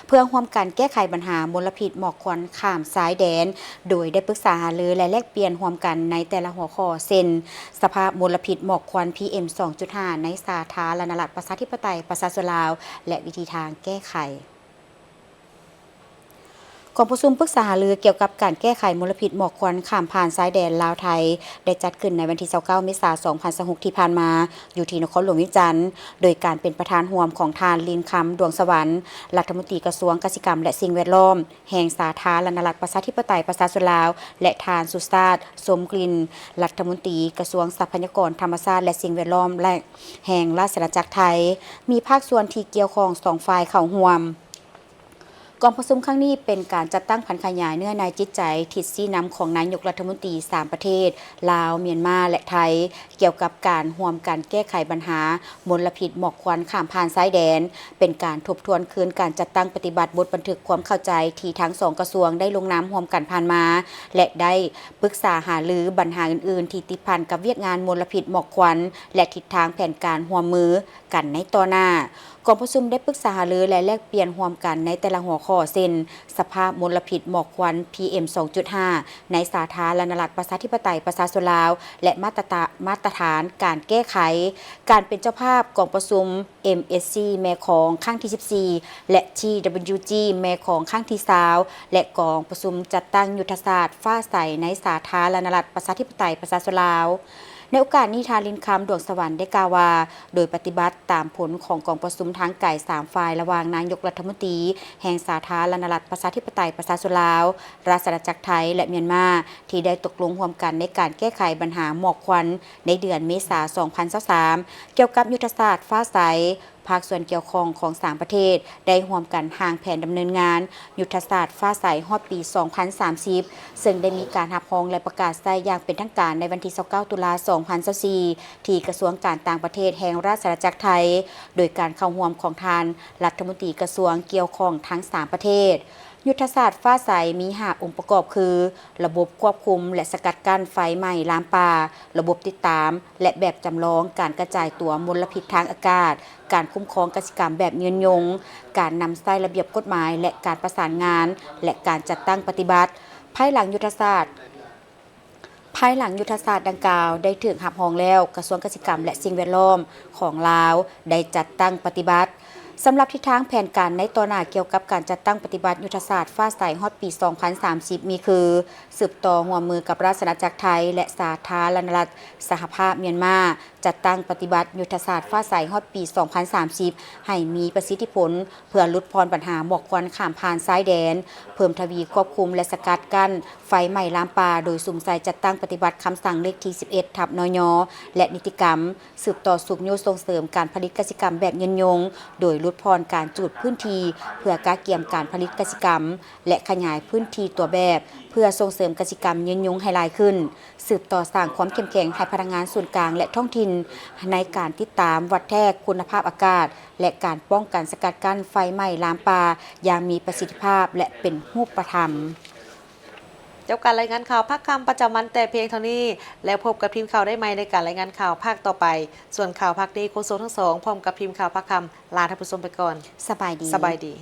ເພື່ອຮ່ວມກັນແກ້ໄຂບັນຫາມົນລະພິດໝອກຄວັນຂ້າມຊາຍແດນ, ໂດຍໄດ້ປຶກສາຫາລື ແລະ ແລກປ່ຽນຮ່ວມກັນໃນແຕ່ລະຫົວຂໍ້ ເຊັ່ນ ສະພາບມົນລະພິດໝອກຄວັນ ພີເອັມ ສອງຈຸດຫ້າ ໃນສາທາລະນະລັດ ປະຊາທິປະໄຕ ປະຊາຊົນລາວ ແລະ ວິທີທາງແກ້ໄຂ. ກອງປະຊຸມປຶກສາຫາລືກ່ຽວກັບການແກ້ໄຂມົນລະພິດໝອກຄວັນຂ້າມຜ່ານຊາຍແດນລາວ-ໄທ ໄດ້ຈັດຂຶ້ນໃນວັນທີຊາວເກົ້າ ເມສາ ສອງພັນຊາວຫົກ ທີ່ຜ່ານມາ ຢູ່ທີ່ນະຄອນຫຼວງວຽງຈັນ, ໂດຍການເປັນປະທານຮ່ວມຂອງທ່ານ ລິນຄຳ ດວງສະຫວັນ ລັດຖະມົນຕີກະຊວງກະສິກຳ ແລະ ສິ່ງແວດລ້ອມ ແຫ່ງສາທາລະນະລັດ ປະຊາທິປະໄຕ ປະຊາຊົນລາວ ແລະ ທ່ານ ສຸຊາດ ຊົມກິ່ນ ລັດຖະມົນຕີກະຊວງຊັບພະຍາກອນທຳມະຊາດ ແລະ ສິ່ງແວດລ້ອມ ແລະ ແຫ່ງລາຊະອານາຈັກໄທ, ມີພາກສ່ວນທີ່ກ່ຽວຂ້ອງສອງຝ່າຍເຂົ້າຮ່ວມ. ກອງປະຊຸມຄັ້ງນີ້ເປັນການຈັດຕັ້ງຜັນຂະຫຍາຍເນື້ອໃນຈິດໃຈ, ທິດຊີ້ນຳຂອງນາຍົກລັດຖະມົນຕີສາມປະເທດ ລາວ, ມຽນມາ ແລະ ໄທ ກ່ຽວກັບການຮ່ວມກັນແກ້ໄຂບັນຫາມົນລະພິດໝອກຄວັນຂ້າມຜ່ານຊາຍແດນ, ເປັນການທົບທວນຄືນການຈັດຕັ້ງປະຕິບັດບົດບັນທຶກຄວາມເຂົ້າໃຈທີ່ທັງສອງກະຊວງໄດ້ລົງນາມຮ່ວມກັນຜ່ານມາ ແລະ ໄດ້ປຶກສາຫາລືບັນຫາອື່ນໆທີ່ຕິດພັນກັບວຽກງານມົນລະພິດໝອກຄວັນ ແລະ ທິດທາງແຜນການຮ່ວມມື ກັນໃນຕໍ່ໜ້າ. ກອງປະຊຸມໄດ້ປຶກສາຫາລື ແລະ ແລກປ່ຽນຮ່ວມກັນໃນແຕ່ລະຫົວຂໍ້ ເຊັ່ນ ສະພາບມົນລະພິດໝອກຄວັນ ພີເອັມ ສອງຈຸດຫ້າ ໃນສາທາລະນະລັດ ປະຊາທິປະໄຕ ປະຊາຊົນລາວ ແລະ ມາດຕະຕາ ມາດຕະຖານການແກ້ໄຂ, ການເປັນເຈົ້າພາບກອງປະຊຸມ ເອັມເອັສຊີ ແມ່ຂອງຄັ້ງທີສິບສີ່ ແລະ ທີດັບເບິນຢູຈີ ແມ່ຂອງຄັ້ງທີຊາວ ແລະ ກອງປະຊຸມຈັດຕັ້ງຍຸດທະສາດຟ້າໃສໃນສາທາລະນະລັດ ປະຊາທິປະໄຕ ປະຊາຊົນລາວ. ໃນໂອກາດນີ້ ທ່ານ ລິນຄຳ ດວງສະຫວັນ ໄດ້ກ່າວວ່າ ໂດຍປະຕິບັດຕາມຜົນຂອງກອງປະຊຸມທາງໄກສາມຝ່າຍ ລະຫວ່າງນາຍົກລັດຖະມົນຕີແຫ່ງສາທາລະນະລັດ ປະຊາທິປະໄຕ ປະຊາຊົນລາວ, ລາຊະອານາຈັກໄທ ແລະ ມຽນມາ ທີ່ໄດ້ຕົກລົງຮ່ວມກັນໃນການແກ້ໄຂບັນຫາໝອກຄວັນໃນເດືອນເມສາ ສອງພັນຊາວສາມ ກ່ຽວກັບຍຸດທະສາດຟ້າໃສ, ພາກສ່ວນກ່ຽວຂ້ອງຂອງສາມປະເທດ ໄດ້ຮ່ວມກັນຮ່າງແຜນດຳເນີນງານຍຸດທະສາດຟ້າໃສຮອດປີສອງພັນສາມສິບ ເຊິ່ງໄດ້ມີການຮັບຮອງ ແລະ ປະກາດໃຊ້ຢ່າງເປັນທາງການໃນວັນທີຊາວເກົ້າ ຕຸລາ ສອງພັນຊາວສີ່ ທີ່ກະຊວງການຕ່າງປະເທດແຫ່ງລາຊະອານາຈັກໄທ ໂດຍການເຂົ້າຮ່ວມຂອງທ່ານລັດຖະມົນຕີກະຊວງກ່ຽວຂ້ອງທັງສາມປະເທດ. ຍຸດທະສາດຟ້າໃສມີຫ້າອົງປະກອບຄື ລະບົບຄວບຄຸມ ແລະ ສະກັດກັ້ນໄຟໄໝ້ລາມປ່າ, ລະບົບຕິດຕາມ ແລະ ແບບຈຳລອງການກະຈາຍຕົວມົນລະພິດທາງອາກາດ, ການຄຸ້ມຄອງກະສິກຳແບບຍືນຍົງ, ການນຳໃຊ້ລະບຽບກົດໝາຍ ແລະ ການປະສານງານ ແລະ ການຈັດຕັ້ງປະຕິບັດ. ພາຍຫຼັງຍຸດທະສາດ ພາຍຫຼັງຍຸດທະສາດດັ່ງກ່າວໄດ້ຖືກຮັບຮອງແລ້ວ, ກະຊວງກະສິກຳ ແລະ ສິ່ງແວດລ້ອມຂອງລາວໄດ້ຈັດຕັ້ງປະຕິບັດ. ສຳລັບທິດທາງແຜນການໃນຕໍ່ໜ້າກ່ຽວກັບການຈັດຕັ້ງປະຕິບັດຍຸດທະສາດຟ້າໃສຮອດປີສອງພັນສາມສິບ ມີຄື ສືບຕໍ່ຮ່ວມມືກັບລາຊະອານາຈັກໄທ ແລະ ສາທາລະນະລັດສະຫະພາບມຽນມາ ຈັດຕັ້ງປະຕິບັດຍຸດທະສາດຟ້າໃສຮອດປີສອງພັນສາມສິບ ໃຫ້ມີປະສິດທິຜົນ ເພື່ອຫຼຸດຜ່ອນບັນຫາໝອກຄວັນຂ້າມຜ່ານຊາຍແດນ, ເພີ່ມທະວີຄວບຄຸມ ແລະ ສະກັດກັ້ນໄຟໄໝ້ລາມປ່າ ໂດຍສຸມໃສ່ຈັດຕັ້ງປະຕິບັດຄຳສັ່ງເລກທີສິບເອັດ ທັບ ນຍ ແລະ ນິຕິກຳ, ສືບຕໍ່ຊຸກຍູ້ສົ່ງເສີມການຜະລິດກະສິກຳແບບຍືນຍົງ ໂດຍຫຼຸດຜ່ອນການຈູດພື້ນທີ່ເພື່ອກະກຽມການຜະລິດກະສິກຳ ແລະ ຂະຫຍາຍພື້ນທີ່ຕົວແບບ ເພື່ອສົ່ງເສີມກະສິກຳຍືນຍົງໃຫ້ຫຼາຍຂຶ້ນ, ສືບຕໍ່ສ້າງຄວາມເຂັ້ມແຂງໃຫ້ພະນັກງານສູນກາງ ແລະ ທ້ອງຖິ່ນ ໃນການຕິດຕາມວັດແທກຄຸນນະພາບອາກາດ ແລະ ການປ້ອງກັນສະກັດກັ້ນໄຟໄໝ້ລາມປ່າຢ່າງມີປະສິດທິພາບ ແລະ ເປັນຮູບປະທຳ. ຈົບການລາຍງານຂ່າວພາກຄ່ຳປະຈຳວັນແຕ່ພຽງເທົ່ານີ້ ແລ້ວພົບກັບທີມຂ່າວໄດ້ໃໝ່ໃນການລາຍງານຂ່າວພາກຕໍ່ໄປ. ສ່ວນຂ່າວພາກນີ້ ໂຄສົກທັງສອງ ພ້ອມກັບທີມຂ່າວພາກຄ່ຳ ລາທ່ານຜູ້ຊົມໄປກ່ອນ. ສະບາຍດີ. ສະບາຍດີ.